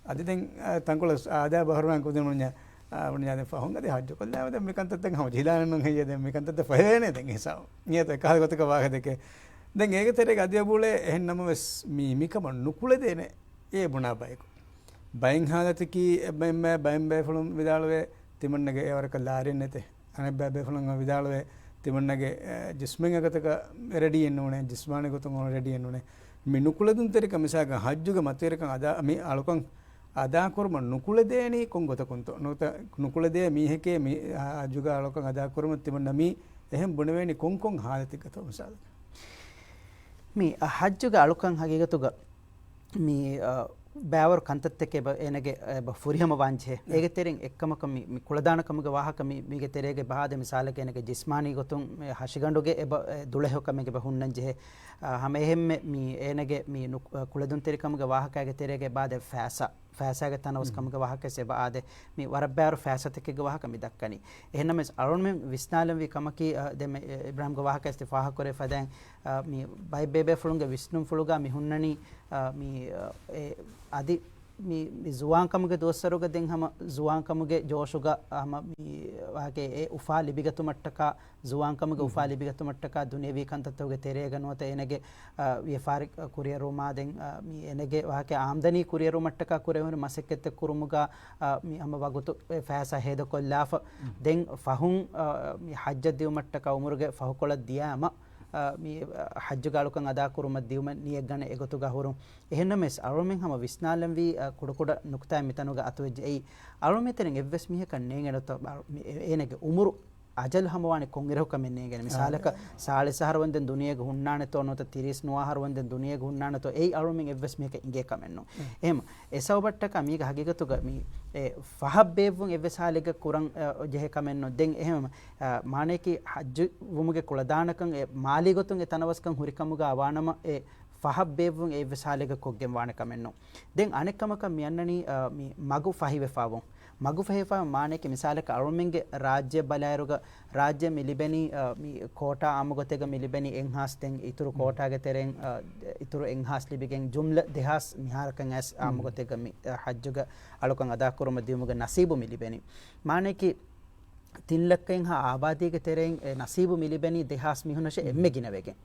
އަދި ދެން، އާ، ތަންކޮޅެއް އާދާ ބަހަރުވާން ކުދިން ބުންޏާ، އާ، ބުންޏާ ދެން ފަހުން އަދި ޙައްޖު ކޮށްލާ ދެން މި ކަންތައްތައް ހަމަ ޖެހިލާނެ ނޫން ހެއްޔޭ؟ ދެން މި ކަންތައްތައް ފޮހެވޭނެ ދެން ހިސާބު. އިނގޭތޯ އެކަހަލަ ގޮތަކަށް ވާހަކަ ދެކޭ. ދެން އޭގެ ތެރޭގަ އަދި އަބޫޅޭ އެހެން ނަމަވެސް މީ މިކަމަށް ނުކުޅެދޭނެ އޭ ބުނާ ބަޔަކު. ބައެއް ހާލަތަކީ އެ ބައެއް ބައި-، ބައެއް ބޭފުޅުން ވިދާޅުވޭ ތިމަންނަގެ އެ ވަރަކަށް ލާރިއެއް ނެތޭ. އަނެއް ބައި ބޭފުޅުން ވިދާޅުވޭ ތިމަންނަގެ، އެ، ޖިސްމެއް އެގޮތަކަށް ރެޑީއެއް ނޫނޭ، ޖިސްމާނީ ގޮތުން ރެޑީއެއް ނޫނޭ. މި ނުކުޅެދުންތެރިކަން މިސާލަކަށް ޙައްޖުގެ މަތިވެރިކަން އަދާ، މި އަޅުކަން އަދާކުރުމަށް ނުކުޅެދޭނީ ކޮން ގޮތަކުންތޯ؟ ނުވަތަ ނުކުޅެދޭ މީހެކޭ މި ޙައްޖުގެ އަޅުކަން އަދާކުރުމަށް ތިމަންނަ މީ އެހެން ބުނެވޭނީ ކޮންކޮން ޙާލަތެއްގަތޯ މިސާލަކަށް؟ މި ޙައްޖުގެ އަޅުކަން ހަގީގަތުގަ މި، އަ، ބައިވަރު ކަންތައްތަކެއް އެބަ، އޭނަގެ އެބަ ފުރިހަމަ ވާންޖެހޭ. އެ. އޭގެ ތެރެއިން އެއްކަމަކަށް މި، މި ކުޅަދާނަ ކަމުގެ ވާހަކަ މި، މީގެ ތެރޭގަ ބަހާދޭ މިސާލަކަށް އޭނަގެ ޖިސްމާނީ ގޮތުން މި ހަށިގަނޑުގެ އެބަ، އެ، ދުޅަހެޔޮ ކަމެއް އެބަ ހުންނަންޖެހޭ. އަ، ހަމަ އެހެންމެ މި އޭނަގެ މި ނު، އަ، ކުޅެދުންތެރިކަމުގެ ވާހަކައިގެ ތެރޭގަ ބަހާދޭ ފައިސާ، ފައިސާގެ ތަނަވަސް ކަމުގެ ވާހަކަ އެބަ އާދޭ. މި ވަރަށް ބައިވަރު ފައިސާތަކެއްގެ ވާހަކަ މި ދައްކަނީ. އެހެންނަމަވެސް އަޅުންމެން ވިސްނާލަންވީ ކަމަކީ، އަ، ދެން މި އިބްރާހިމްގެ ވާހަކައިސް ފާހަގަކުރެވިފަދައިން، އަ، މި ބައެއް ބޭބޭފުޅުންގެ ވިސްނުންފުޅުގަ މި ހުންނަނީ، އަ، މި، އަ، އެ، އަދި މި، މި ޒުވާންކަމުގެ ދުވަސްވަރުގަ ދެން ހަމަ ޒުވާންކަމުގެ ޖޯޝުގަ ހަމަ މި ވާހަކަ އެ އުފާ ލިބިގަތުމަށްޓަކާ، ޒުވާންކަމުގެ އުފާ ލިބިގަތުމަށްޓަކާ ދުނިޔެވީ ކަންތައްތަކުގެ ތެރޭގަ ނުވަތަ އޭނަގެ، އަ، ވިޔަފާރި ކުރިއެރުމާ ދެން، އަ، މި އޭނަގެ ވާހަކަ އާމްދަނީ ކުރިއެރުމަށްޓަކާ ކުރެވުނު މަސައްކަތްތައް ކުރުމުގަ، އަ، މި ހަމަ ވަގުތު އެ ފައިސާ ހޭދަކޮށްލާފަ. ދެން ފަހުން، އަ، މި ޙައްޖަށް ދިއުމަށްޓަކާ އުމުރުގެ ފަހުކޮޅަށް ދިޔާމަ، އަ، މި، އަ، ޙައްޖުގެ އަޅުކަން އަދާކުރުމަށް ދިއުމަށް ނިޔަތްގަނެ އެގޮތުގަ ހުރުން. އެހެންނަމަވެސް އަޅުމެން ހަމަ ވިސްނާލަންވީ، އަ، ކުޑަކުޑަ ނުކުތާއެއް މިތަނުގަ އަތުވެއްޖެ. އެއީ އަޅުމެތެރެން އެއްވެސް މީހަކަށް ނޭނގެ ނުތަ، އަ، މި އޭ، އޭނަގެ އުމުރު އަޖަލު ހަމަވާނީ ކޮންއިރަކު ކަމެއް ނޭނގެން. މިސާލަކަށް ސާޅީސް އަހަރު ވަންދެން ދުނިޔޭގަ ހުންނާނެތޯ ނުވަތަ ތިރީސް ނުވަ އަހަރު ވަންދެން ދުނިޔޭގަ ހުންނާނެތޯ އެއީ އަޅުމެން އެއްވެސް މީހަކަށް އިނގޭ ކަމެއް ނޫން. އެހެން އެ ސަބަބަށްޓަކާ މީގަ ހަގީގަތުގަ މި އެ ފަހަށް ބޭއްވުން އެއްވެސް ހާލެއްގަ ކުރަން، އަ، ޖެހޭ ކަމެއް ނޫން. ދެން އެހެން، އަ، މާނަޔަކީ ޙައްޖު ވުމުގެ ކުޅަދާނަކަން އެ މާލީ ގޮތުން އެ ތަނަވަސްކަން ހުރިކަމުގަ ވާނަމަ އެ ފަހަށް ބޭއްވުން އެއްވެސް ހާލެއްގަ ކޮށްގެން ވާނެ ކަމެއް ނޫން. ދެން އަނެއްކަމަކަށް މި އަންނަނީ، އަ، މި މަގު ފަހިވެފަވުން. މަގު ފަހިވެފަ މާނަޔަކީ މިސާލަކަށް އަޅުމެންގެ ރާއްޖެ ބަލާއިރުގަ ރާއްޖެ މި ލިބެނީ، އަ، މި ކޯޓާ އާއްމު ގޮތެއްގަ މި ލިބެނީ އެއްހާސް ދެން އިތުރު ކޯޓާގެ ތެރެއިން، އަ، އިތުރު އެއްހާސް ލިބިގެން ޖުމްލަ ދެހާސް މިހާރަކަށް އައިސް އާއްމު ގޮތެއްގަ މި، އަ، ޙައްޖުގެ އަޅުކަން އަދާކުރުމަށް ދިއުމުގެ ނަސީބު މި ލިބެނީ. މާނަޔަކީ ތިން ލައްކައެއްހާ އާބާދީގެ ތެރެއިން އެ ނަސީބު މި ލިބެނީ ދެހާސް މީހުންނަށޭ އެންމެ ގިނަވެގެން.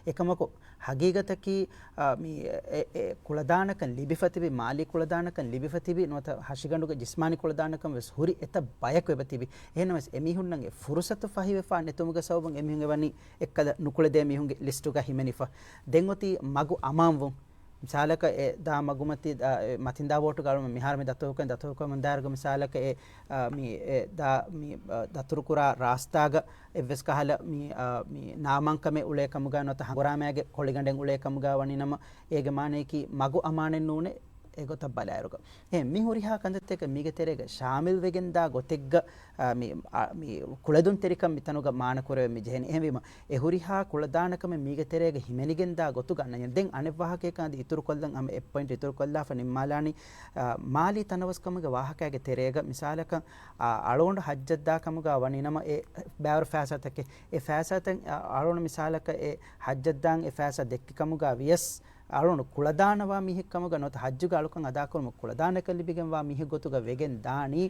އެކަމަކު ހަގީގަތަކީ، އާ، މި އެ، އެ ކުޅަދާނަކަން ލިބިފަ ތިބި، މާލީ ކުޅަދާނަކަން ލިބިފަ ތިބި، ނުވަތަ ހަށިގަނޑުގެ ޖިސްމާނީ ކުޅަދާނަކަން ވެސް ހުރި އެތައް ބަޔަކު އެބަ ތިބި. އެހެންނަމަވެސް އެމީހުންނަށް އެ ފުރުސަތު ފަހިވެފާ ނެތުމުގެ ސަބަބުން އެމީހުން އެވަނީ އެއްކަލަ ނުކުޅެދޭ މީހުންގެ ލިސްޓުގަ ހިމެނިފަ. ދެން އޮތީ މަގު އަމާންވުން. މިސާލަކަށް އެ ދާ މަގުމަތީ، އަ، އެ މަތިންދާ ވޯޓުގަ އަޅުމެން މިހާރު މި ދަތުރުކަން، ދަތުރުކަމުން ދާއިރުގަ މިސާލަކަށް އެ، އަ، މި އެ ދާ މި، އަ، ދަތުރުކުރާ ރާސްތާގަ އެއްވެސް ކަހަލަ މި، އަ، މި ނާމާންކަމެއް އުޅޭ ކަމުގަ ނުވަތަ ހަނގުރާމައިގެ ކޮޅިގަނޑެއް އުޅޭ ކަމުގަ ވަނީ ނަމަ، އޭގެ މާނަޔަކީ މަގު އަމާނެއް ނޫނޭ އެގޮތަށް ބަލާއިރުގަ. އެ މި ހުރިހާ ކަންތައްތަކެއް މީގެ ތެރޭގަ ޝާމިލްވެގެންދާ ގޮތެއްގަ، އަ، މި، އަ، މި ކުޅެދުންތެރިކަން މިތަނުގަ މާނަކުރެވެން މި ޖެހެނީ. އެހެންވީމަ، އެ ހުރިހާ ކުޅަދާނަކަމެއް މީގެ ތެރޭގަ ހިމެނިގެންދާ ގޮތުގަ އަންނަން. ދެން އަނެއް ވާހަކައެއް ކަން އަދި އިތުރުކޮށްލަން ހަމަ އެއް ޕޮއިންޓް އިތުރުކޮށްލާފަ ނިންމާލާނީ، އާ، މާލީ ތަނަވަސްކަމުގެ ވާހަކައިގެ ތެރޭގަ މިސާލަކަށް، އާ، އަޅުގަނޑު ހައްޖަށްދާ ކަމުގަ ވަނީ ނަމަ އެ ބައިވަރު ފައިސާތަކެއް، އެ ފައިސާތައް، އާ، އަޅުގަނޑު މިސާލަކަށް އެ ހައްޖަށްދާން އެ ފައިސާ ދެއްކި ކަމުގަ ވިޔަސް، އަޅުގަނޑު ކުޅަދާނަވާ މީހެއް ކަމުގަ ނުވަތަ ހައްޖުގެ އަޅުކަން އަދާކުރުމަށް ކުޅަދާނަކަން ލިބިގެންވާ މީހެއް ގޮތުގަ ވެގެން ދާނީ،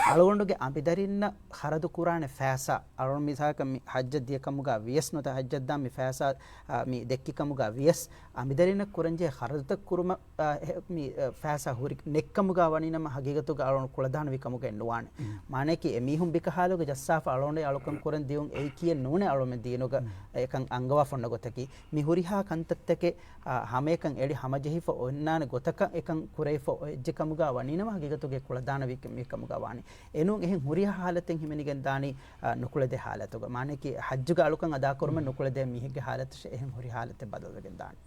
އަޅުގަނޑުގެ އަނބިދަރިންނަށް ޚަރަދު ކުރާނެ ފައިސާ، އަޅުގަނޑު މިސާލަކަށް މި ހައްޖަށް ދިޔަ ކަމުގަ ވިޔަސް ނުވަތަ ހައްޖަށް ދާން މި ފައިސާ، އާ، މި ދެއްކި ކަމުގަ ވިޔަސް، އަނބިދަރިންނަށް ކުރަންޖެހޭ ޚަރަދުތައް ކުރުމަށް، އާ، އެ، މި، އާ، ފައިސާ ހުރި ނެއްކަމުގަ ވަނީ ނަމަ ހަގީގަތުގަ އަޅުގަނޑު ކުޅަދާނަވި ކަމުގައެއް ނުވާނެ. މާނަޔަކީ އެމީހުން ބިކަހާލުގެ ޖައްސާފަ އަޅުގަނޑު އަޅުކަން ކުރަން ދިޔުން އެއީކީއެއް ނޫނޭ އަޅުމެން ދީނުގަ އެކަން އަންގަވާފަ އޮންނަ ގޮތަކީ. މި ހުރިހާ ކަންތައްތަކެއް، އާ، ހަމައެކަން އެޅި ހަމަޖެހިފަ އޮންނާނެ ގޮތަކަށް އެކަން ކުރެވިފަ އޮތްޖެ ކަމުގަ ވަނީ ނަމަ ހަގީގަތުގަ ކުޅަދާނަވި މީހެއް ކަމުގަ ވާނީ. އެނޫން އެހެން ހުރިހާ ހާލަތެއް ހިމެނިގެން ދާނީ، އާ، ނުކުޅެދޭ ހާލަތުގަ. މާނަޔަކީ ހައްޖުގެ އަޅުކަން އަދާކުރުމެއް ނުކުޅެދޭ މީހެއްގެ ހާލަތަށޭ އެހެން ހުރި ހާލަތެއް ބަދަލުވެގެން ދާނީ.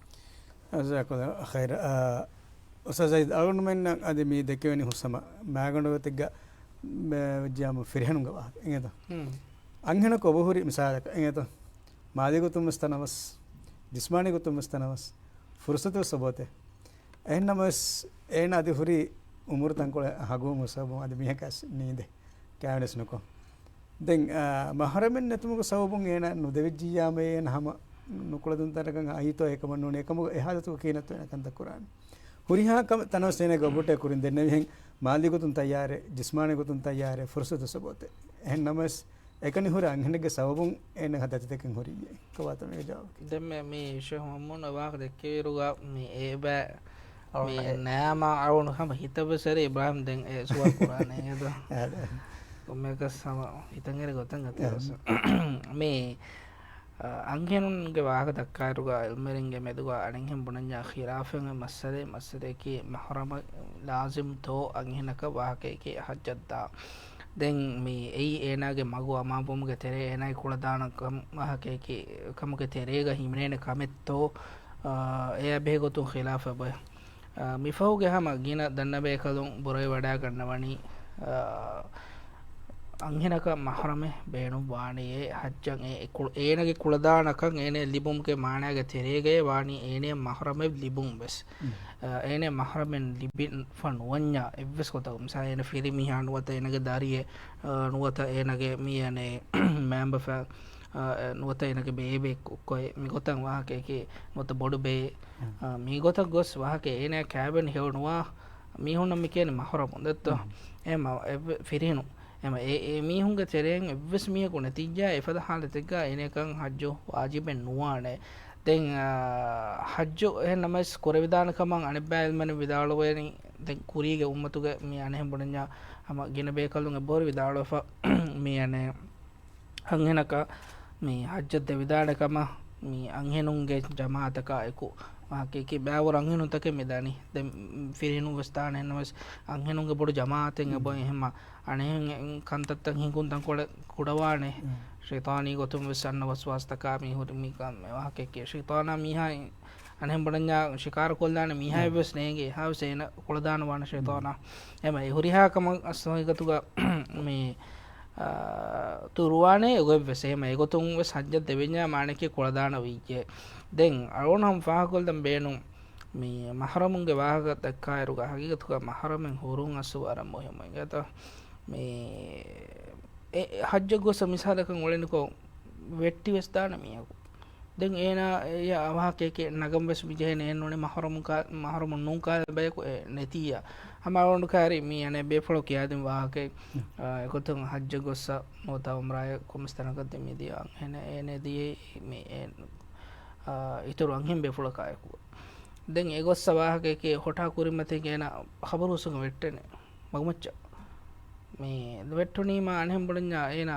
ޖަޒާކަﷲ ޚައިރާ. އާ، އުސްތާޛް ޒައީދް، އަޅުގަނޑުމެންނަށް އަދި މި ދެކެވެނީ ހުސް ހަމަ މާގަނޑު ގޮތެއްގަ، މެ، ވެއްޖާމު ފިރިހެނުންގެ ވާހަކަ. އިނގޭތޯ؟ އަންހެނަކު އޮބު ހުރި މިސާލަކަށް. އިނގޭތޯ؟ މާލީ ގޮތުން ވެސް ތަނަވަސް، ޖިސްމާނީ ގޮތުން ވެސް ތަނަވަސް، ފުރުސަތު ވެސް އޮބޯތޭ. އެހެންނަމަވެސް، އޭނަ އަދި ހުރީ އުމުރު ތަންކޮޅެއް ހަގުވުމުގެ ސަބަބުން އަދި މީހަކަސް ނީނދެ. ކާވެނެސް ނުކޮށް. ދެން، އާ، މަހްރަމެއް ނެތުމުގެ ސަބަބުން އޭނަ ނުދެވިއްޖިއްޔާމޭ އޭނަ ހަމަ ނުކުޅެދުންތެރިކަން އައީތޯ އެކަމަށް ނޫނީ. އެކަމުގަ އެ ހާލަތުގަ ކިހިނެއްތޯ އޭނަ ކަންތައް ކުރާނީ. ހުރިހާ ކަމެއް ތަނަވަސް އޭނަގެ އޮބުޓޭ ކުރިން ދެންނެވިހެން މާލީ ގޮތުން ތައްޔާރޭ، ޖިސްމާނީ ގޮތުން ތައްޔާރޭ، ފުރުސަތު ސޮބޯތޭ. އެހެން ނަމަވެސް، އެކަނި ހުރި އަންހެނެއްގެ ސަބަބުން އޭނަ ހަދަތިތަކެއް ހުރިއްޔޭ. ކޮބާތޯ މީގެ ޖަވާބަކީ؟ ދެން މި، މި ޝޭޚް މައުމޫން ވާހަކަ ދެއްކެވިއިރުގަ މި އޭ ބައި މި ނަޔާމާ އަޅުން ހަމަ ހިތަށްވެސް އެރި އިބްރާހިމް ދެން އެ ސުވާލު ކުރާނެ އެދޯ. އަދެ. ކޮންމެއަކަސް ހަމަ ހިތަށް އެރި ގޮތަށް ގަތީ އަދެ. މި އަންހެނުންގެ ވާހަކަ ދައްކާއިރުގަ އިލްމުވެރިންގެ މެދުގަ އަނެއްހެން ބުނަންޏާ ޚިލާފެއް މައްސަލައެއް، މައްސަލައަކީ މަހްރަމެއް ލާޒިމްތޯ އަންހެނަކަށް ވާހަކައަކީ ޙައްޖަށްދާ. ދެން މި އެއީ އޭނާގެ މަގު އަމާންވުމުގެ ތެރޭ އޭނާގެ ކުޅަދާނަ ކަމަކަކީ ކަމުގެ ތެރޭގަ ހިމެނޭނެ ކަމެއްތޯ، އާ، އެއާ ބެހޭގޮތުން ޚިލާފެއް އޮތް. އާ، މިފަހުގެ ހަމަ ގިނަ ދަންނަބޭކަލުން ބުރައިވަޑައިގަންނަވަނީ، އާ، އަންހެނަކަށް މަހްރަމެއް ބޭނުންވާނެޔޭ ޙައްޖަށް އެ، އެ ކުޅަ-، އޭނަގެ ކުޅަދާނަކަން އޭނަ ލިބުމުގެ މާނައިގެ ތެރޭގައި ވާނީ އޭނަ މަހްރަމެއް ލިބުން ވެސް. އާ، އޭނަ މަހްރަމެއް ލިބިފަ ނުވަންޏާ އެއްވެސް ގޮތަކު، މިސާލަށް އޭނަ ފިރިމީހާ ނުވަތަ އޭނަގެ ދަރިއެއް، އާ، ނުވަތަ އޭނަގެ މި އަނެއް މައިންބަފައިން، އާ، ނުވަތަ އޭނަގެ ބޭބެ ކޮއެ މިގޮތަށް ވާހަކައަކީ ނުވަތަ ބޮޑު ބޭ، އާ، މިގޮތަށް ގޮސް ވާހަކަ އޭނަ ކައިވެނި ހެޔޮ ނުވާ މީހުންނަށް މި ކިޔަނީ މަހްރަމުން ދެއްތޯ؟ އެ މަ-، އެ ފިރިހެނުން. އެ މަ-، އެ، އެ މީހުންގެ ތެރެއިން އެއްވެސް މީހަކު ނެތިއްޔާ އެފަދަ ހާލަތެއްގަ އޭނައަކަށް ޙައްޖު ވާޖިބެއް ނުވާނެ. ދެން، އާ، ޙައްޖު އެހެން ނަމަވެސް ކުރެވިދާނެ ކަމަށް އަނެއްބައި އިލްމުވެރިން ވިދާޅުވަނީ، ދެން ކުރީގެ އުއްމަތުގެ މި އަނެއްހެން ބުނަންޏާ ހަމަ ގިނަ ބޭކަލުން އެބަހުރި ވިދާޅުވެފަ މި އަނެއް އަންހެނަކަށް މި ޙައްޖަށް ދެވިދާނެ ކަމަށް މި އަންހެނުންގެ ޖަމާޢަތަކާ އެކު ވާހަކައަކީ ބައިވަރު އަންހެނުންތަކެއް މި ދަނީ. ދެން ފިރިހެނުން ވެސް ދާނެ ނަމަވެސް އަންހެނުންގެ ބޮޑު ޖަމާޢަތެއް އެބައޮތް. އެހެންމަ އަނެއްހެން ކަންތައްތައް ހިނގުން ތަންކޮޅެއް ކުޑަވާނެ. ޝައިޠާނީ ގޮތުން ވެސް އަންނަ ވަސްވާސްތަކާ މި ހުރި މި ކަމެއް ވާހަކައަކީ. ޝައިޠާނާ މީހާ އަނެއްހެން ބުނަންޏާ ޝިކާރަ ކޮށްލާނެ މީހާއެއް ވެސް ނޭނގެ. އެހާވެސް އޭނަ ކުޅަދާނަވާނެ ޝައިޠާނާ. އެމަ އެ ހުރިހާ ކަމަށް އަސްލު ހަގީގަތުގަ މި އާ، ދުރުވާނެ އެގޮތްވެސް. އެހެމަ އެގޮތުން ވެސް ޙައްޖަށް ދެވެންޏާ މާނައަކީ ކުޅަދާނަ ވިއްޔޭ. ދެން އަޅުގަނޑު ހަމަ ފާހަގަކޮށްލަން ބޭނުން މި މަހްރަމުންގެ ވާހަކަ ދައްކާއިރުގަ ހަގީގަތުގަ މަހްރަމެއް ހުރުން އަސްލު ވަރަށް މުހިއްމު. އިނގޭތަ؟ މި އެ، އެ ޙައްޖަށް ގޮސް މިސާލަކަށް އުޅެނިކޮށް ވެއްޓި ވެސް ދާނެ މީހަކު. ދެން އޭނާ އެ ވާހަކައެކޭ ނަގަން ވެސް މި ޖެހޭނެ އެއްނޫނޭ މަހްރަމުން ކާ-، މަހްރަމުން ނޫން ކާލަ ބަޔަކު އެ ނެތިއްޔާ. ހަމަ އަޅުގަނޑު ކާރި މި އަނެއް ބޭފުޅަކު ކިޔާދިން ވާހަކައެއް، އާ، އެގޮތުން ޙައްޖަށް ގޮއްސަ ނުވަތަ ޢުމްރާއެއް ކޮންމެސް ތަނަކަށް ދެ މި ދިޔަ އަންހެނެއް އޭނެ ދިޔައީ މި އެ، އާ، އިތުރު އަންހެން ބޭފުޅަކާއެކު. ދެން އެގޮއްސަ ވާހަކައެކޭ ހޮޓާ ކުރިމަތިން އޭނާ ޚަބަރު ހުސްގަން ވެއްޓެނެ. މަގުމައްޗަށް. މި ވެއްޓުނީމާ އަނެއްހެން ބުނަންޏާ އޭނާ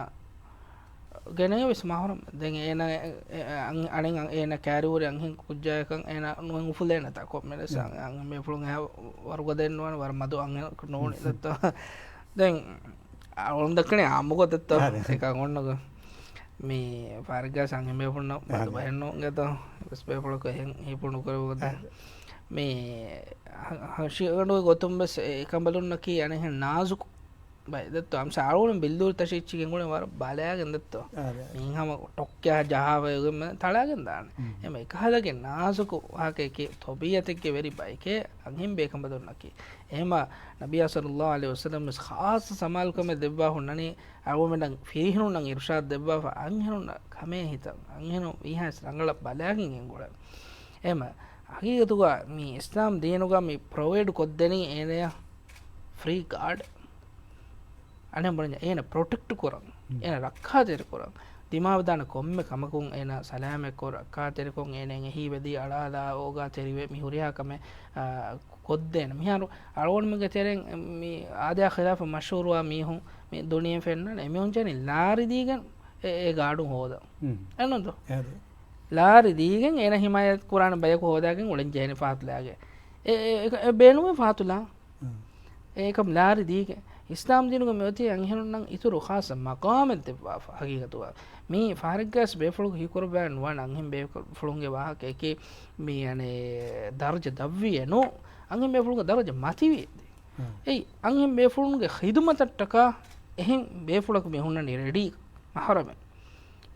ގެނައޭ ވެސް މަހްރަމް. ދެން އޭނާ އެ-، އެ-، އަން-، އަނެއް އަން-، އޭނާ ކައިރިވުރެ އަންހެން ކުއްޖާއަކަށް އޭނާ ނުވެން އުފުލޭނެތާ ކޮންމެވެސް އަން-، އަންހެން ބޭފުޅުން އެހާ ވަރުގަދައެއް ނުވާނެ، ވަރަށް މަދު އަންހެނަކު ނޫނީ ދެއްތޯ. ދެން އަޅުން ދައްކަނީ އާއްމުކޮށް ދެއްތޯ. އެކަން އޮންނަގޮ. މި ފާރިގާސް އަންހެން ބޭފުޅުންނަށް މަދު ބަހެއް ނޫން ގެތޯ. ވެސް ބޭފުޅަކު އެހެން ހީޕުނު ކުރެވުގަދަ. މި ހަ-، ހަށިގަނޑުގެ ގޮތުން ވެސް އެ ކަނބަލުންނަކީ އަނެއްހެން ނާޒުކު ބައެއް ދެއްތޯ. އަމްސާ އަޅުގަނޑު ބިއްލޫރި ތަށި އެއްޗިގެން ގުޅެން ވަރަށް ބަލާގެން ދެއްތޯ. މީހަމަ ޓޮއްކާ ޖަހާފައި ތަޅާގެން ދާނެ. އެމަ އެކަހަލަގެ ނާޒުކު ވާހަކައެކޭ ތޮބީއަތެއްގެ ވެރި ބައެކޭ އަންހެން ބޭކަނބަލުންނަކީ. އެހެމަ ނަބިއްޔާ ޞައްލައްލާހު ޢަލައިހި ވަސައްލަމް ވެސް ޚާއްޞަ ސަމާލުކަމެއް ދެއްވާ ހުންނަނީ އަޅުގަނޑަށް ފިރިހެނުންނަށް އިރުޝާދު ދެއްވާފަ އަންހެނުންނަށް ކަމޭ ހިތަށް އަންހެނުން ވީހާވެސް ރަނގަޅަށް ބަލާގެން ގެންގުޅެން. އެހެމަ ހަގީގަތުގަ މި އިސްލާމް ދީނުގަ މި ޕްރޮވައިޑް ކޮށްދެނީ އޭނަޔަށް ފްރީ ގާޑް. އަނެއް ބުނަންޏާ އޭނަ ޕްރޮޓެކްޓް ކުރަން، އޭނަ ރައްކާތެރި ކުރަން، ދިމާވެދާނެ ކޮންމެ ކަމަކުން އޭނަ ސަލާމަތްކޮށް، ރައްކާތެރިކޮށް، އޭނަ އެހީވެދީ އަޅާލާ އޯގާތެރިވެ، މި ހުރިހާ ކަމެއް، އާ، ކޮށްދޭނެ. މިހާރު އަޅުގަނޑުމެންގެ ތެރެއިން މި އާދަޔާ ޚިލާފަށް މަޝްހޫރުވާ މީހުން މި ދުނިޔެ ފެންނަން، އެމީހުން ޖެހެނީ ލާރި ދީގެން އެ، އެ ގާޑުން ހޯދަން. އެންނުންތޯ؟ ލާރި ދީގެން އޭނަ ހިމާޔަތް ކުރާނެ ބަޔަކު ހޯދާގެން އުޅެން ޖެހެނީ ފަހަތު ލާގެ. އެ، އެ، އެ، އެ ބޭނުމެއް ފަހަތު ލާ. އެކަމް ލާރި ދީގެ. އިސްލާމް ދީނުގަ މިއޮތީ އަންހެނުންނަށް އިތުރު ޚާއްޞަ މަޤާމެއް ދެއްވާފަ ހަގީގަތުގަ. މީ ފާރިގްގާސް ބޭފުޅުގެ ހީކުރައްވާ ނުވާނެ އަންހެން ބޭފުޅުންގެ ވާހަކައަކީ މީ އަނެއް ދަރަޖަ ދަށްވިއެއް ނޫ. އަންހެން ބޭފުޅުންގެ ދަރަޖަ މަތިވިއެއް. އެއީ އަންހެން ބޭފުޅުންގެ ޚިދުމަތަށްޓަކާ އެހެން ބޭފުޅަކު މި ހުންނަނީ ރެޑީ މަހްރަމެއް.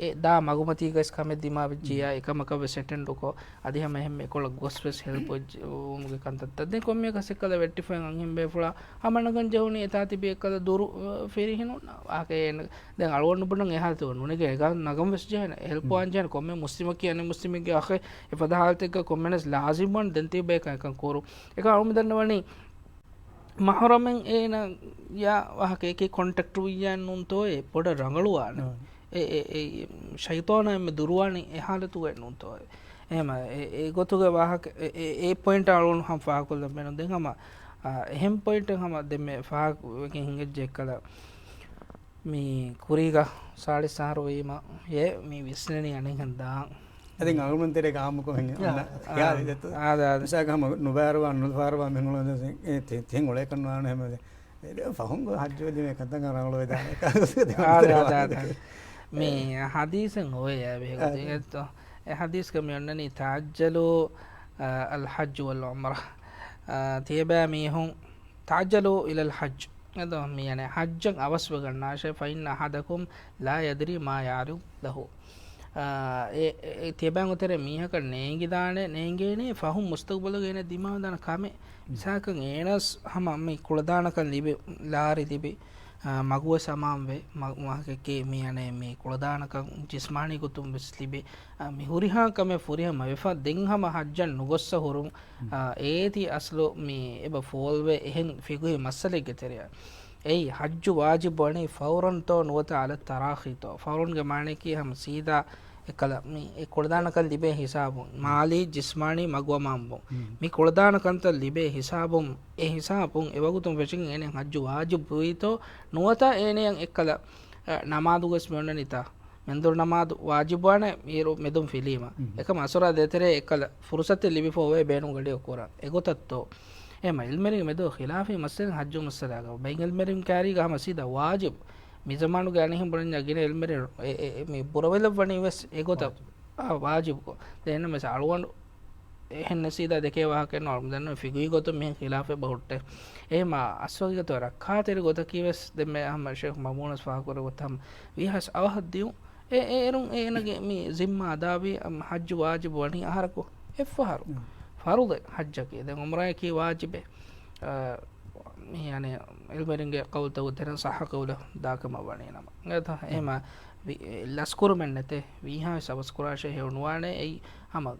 އެ ދާ މަގުމަތީގައި ކަމެއް ދިމާވެއްޖިއްޔާ، އެކަމަކަށް ވެސް އެޓެންޑުކޮށް، އަދި ހަމަ އެހެން އެކޮޅަށް ގޮސް ވެސް ހެލްޕް ވެއްޖެއްވުމުގެ ކަންތައްތައް. ދެން ކޮންމެއަކަސް އެއްކަލަ ވެއްޓިފައި އަންހެން ބޭފުޅާ ހަމަ ނަގަން ޖެހުނީ އެތާ ތިބި އެއްކަލަ ދުރު، އަ، ފިރިހެނުންނާ ވާހަކަ އޭނަ. ދެން އަޅުގަނޑު ބުނަން އެހާ ތިބަ ނުނެގޭ އެކަން ނަގަން ވެސް ޖެހޭނެ. ހެލްޕް ވާން ޖެހޭނެ. ކޮންމެ މުސްލިމަކީ އަނެއް މުސްލިމެއްގެ އަޚެއް. އެފަދަ ހާލަތެއްގަ ކޮންމެނަސް ލާޒިމް ވާން ދެން ތިބޭ އެކަން އެކަން ކުރު. އެކަން އަޅުގަނޑު ދަންނަވަނީ މަހްރަމެއް އޭނަޔާ ވާހަކައެކޭ ކޮންޓެކްޓް ވިއްޔާ ނޫންތޯއޭ ބޮޑަށް ރަނގަޅުވާނެ. އެ، އެ، އެ، ޝައިޠާނާ އެންމެ ދުރުވާނީ އެ ހާލަތުގައި ނޫންތޯއޭ. އެހެމަ އެ، އެ ގޮތުގެ ވާހަކަ، އެ، އެ، އެ ޕޮއިންޓް އަޅުގަނޑު ހަމަ ފާހަގަކޮށްލަން ބޭނުން. ދެން ހަމަ، އާ، އެހެން ޕޮއިންޓެއް ހަމަ ދެންމެ ފާހަގަވެގެން ހިނގައްޖެ އެއްކަލަ. މި ކުރީގަ ސާޅީސް އަހަރު ވީމަ އެ މި ވިސްނެނީ އަނެއްހެން ދާން. އަދި އަޅުމެން ތެރޭގަ އާއްމުކޮށް ހެން އޮންނަ އާ، ޚިޔާލެއް ދެތޯ. އާދެ، އާދެ. މިސާލަކަށް ހަމަ ނުބާރުވާ، ނުފާރުވާ މިހުނު ދެ-، އެ ތި-، ތިހެން އުޅޭކަށް ނުވާނެ ހަމަ ދެ-، އެ ދެ-، ފަހުން ގޮ ހައްޖު ވެދިމޭ ކަންތައް ރަނގަޅު ވެދާނެ. އާދެ، އާދެ، އާދެ. މި ހަދީސެއް އޮވޭ އެ ބެހޭ އާދެ. ގޮތެއް އެއްތޯ. އެ ހަދީސްގަ މި އޮންނަނީ، "تعجلوا، އަ، الحج والعمرة." އަ، ތިޔަބައި މީހުން، "تعجلوا إلى الحج." އެދޯ، މި ޔަނީ ޙައްޖަށް އަވަސްވެގަންނާށޭ، "فإن أحدكم لا يدري ما يعرض له." އާ، އެ، އެ، އެ ތިޔަބައިން އޮތެރޭ މީހަކަށް ނޭނގިދާނެ، ނޭނގޭނެ ފަހުން މުސްތަގުބަލުގަ އޭނަ ދިމާވެދާނެ ކަމެއް. މިސާލަކަށް އޭނަސް ހަމަ މި ކުޅަދާނަކަން ލިބި، ލާރި ލިބި، އާ، މަގުވެސް އަމާންވެ، މަ-، މަހަކެކޭ މި ޔަނީ މި ކުޅަދާނަކަން ޖިސްމާނީ ގޮތުން ވެސް ލިބި، އާ، މި ހުރިހާ ކަމެއް ފުރިހަމަ ވެފަ، ދެން ހަމަ ޙައްޖަށް ނުގޮއްސަ ހުރުން، އާ، އޭތި އަސްލު މި އެބަ ފޯލްވެ އެހެން ފިޤުހީ މައްސަލައެއްގެ ތެރެއަށް. އެއީ ޙައްޖު ވާޖިބު ވަނީ ފައުރަންތޯ ނުވަތަ ޢަލައް ތަރާޚީތޯ؟ ފައުރަންގެ މާނަޔަކީ ހަމަ ސީދާ އެއްކަލަ މި އެ ކުޅަދާނަކަން ލިބޭ ހިސާބުން، މާލީ ޖިސްމާނީ މަގު އަމާންވުން. މި ކުޅަދާނަކަންތައް ލިބޭ ހިސާބުން، އެ ހިސާބުން އެ ވަގުތުން ފެށިގެން އޭނަ ޙައްޖު ވާޖިބު ވީތޯ ނުވަތަ އޭނަޔަށް އެއްކަލަ، އަ، ނަމާދު ވެސް މި އޮންނަނީތާ. މެންދުރު ނަމާދު ވާޖިބުވާނެ އިރު މެދުން ފިލީމަ. އެކަމަ އަސުރާ ދޭތެރޭ އެއްކަލަ ފުރުސަތެއް ލިބިފަ އޮވޭ ބޭނުން ގަޑިއަށް ކުރާން. އެގޮތަށްތޯ؟ އެހެމަ ޢިލްމެރިން މެދު ޚިލާފީ މައްސަލަ ޙައްޖު މައްސަލާގަ. ބައެއް ޢިލްމެރިން ކާރީގަ ހަމަ ސީދާ ވާޖިބު. މި ޒަމާނުގެ އަނެއްހެން ބުނަންޏާ ގިނަ ޢިލްމެރިން އެ، އެ، އެ، މި ބުރަވެލައްވަނީ ވެސް އެގޮތަށް. ވާޖިބު. އާ، ވާޖިބުކޮށް. ދެން އެހެންނަމަ އަޅުގަނޑު އެހެން ނަސީދާ ދެކޭ ވާހަކައެއް ނޫން. ދެން ފިޤުހީ ގޮތުން މިހެން ޚިލާފެއް ބަހުއްޓޭ. އެހެމަ އަސްލު ހަގީގަތުގަ ރައްކާތެރި ގޮތަކީ ވެސް ދެންމެ އަހަމަ ޝޭޚް މަމޫނަސް ފާހަގަކުރެއްވި ގޮތަށް ވީހާވެސް އަވަހަށް ދިޔުން. އެ، އޭރުން އޭނަގެ މި ޒިންމާ އަދާވީ، އަމް، ޙައްޖު ވާޖިބު ވަނީ އަހަރަކު އެއްފަހަރު. ފަރުޟެއް ޙައްޖަކީ. ދެން ޢުމްރާއަކީ ވާޖިބެއް. އާ، މި ޔަނީ ޢިލްމެރިންގެ ޤައުލުތަކުގެ ތެރެއިން ޞައްޙަ ޤައުލެއް ދާކަމަށް ވަނީ ނަމަ. އެހެމަ ވި-، ލަސްކުރުމެއް ނެތޭ. ވީހާވެސް އަވަސްކުރާށޭ ހެޔޮ ނުވާނެ. އެއީ ހަމަ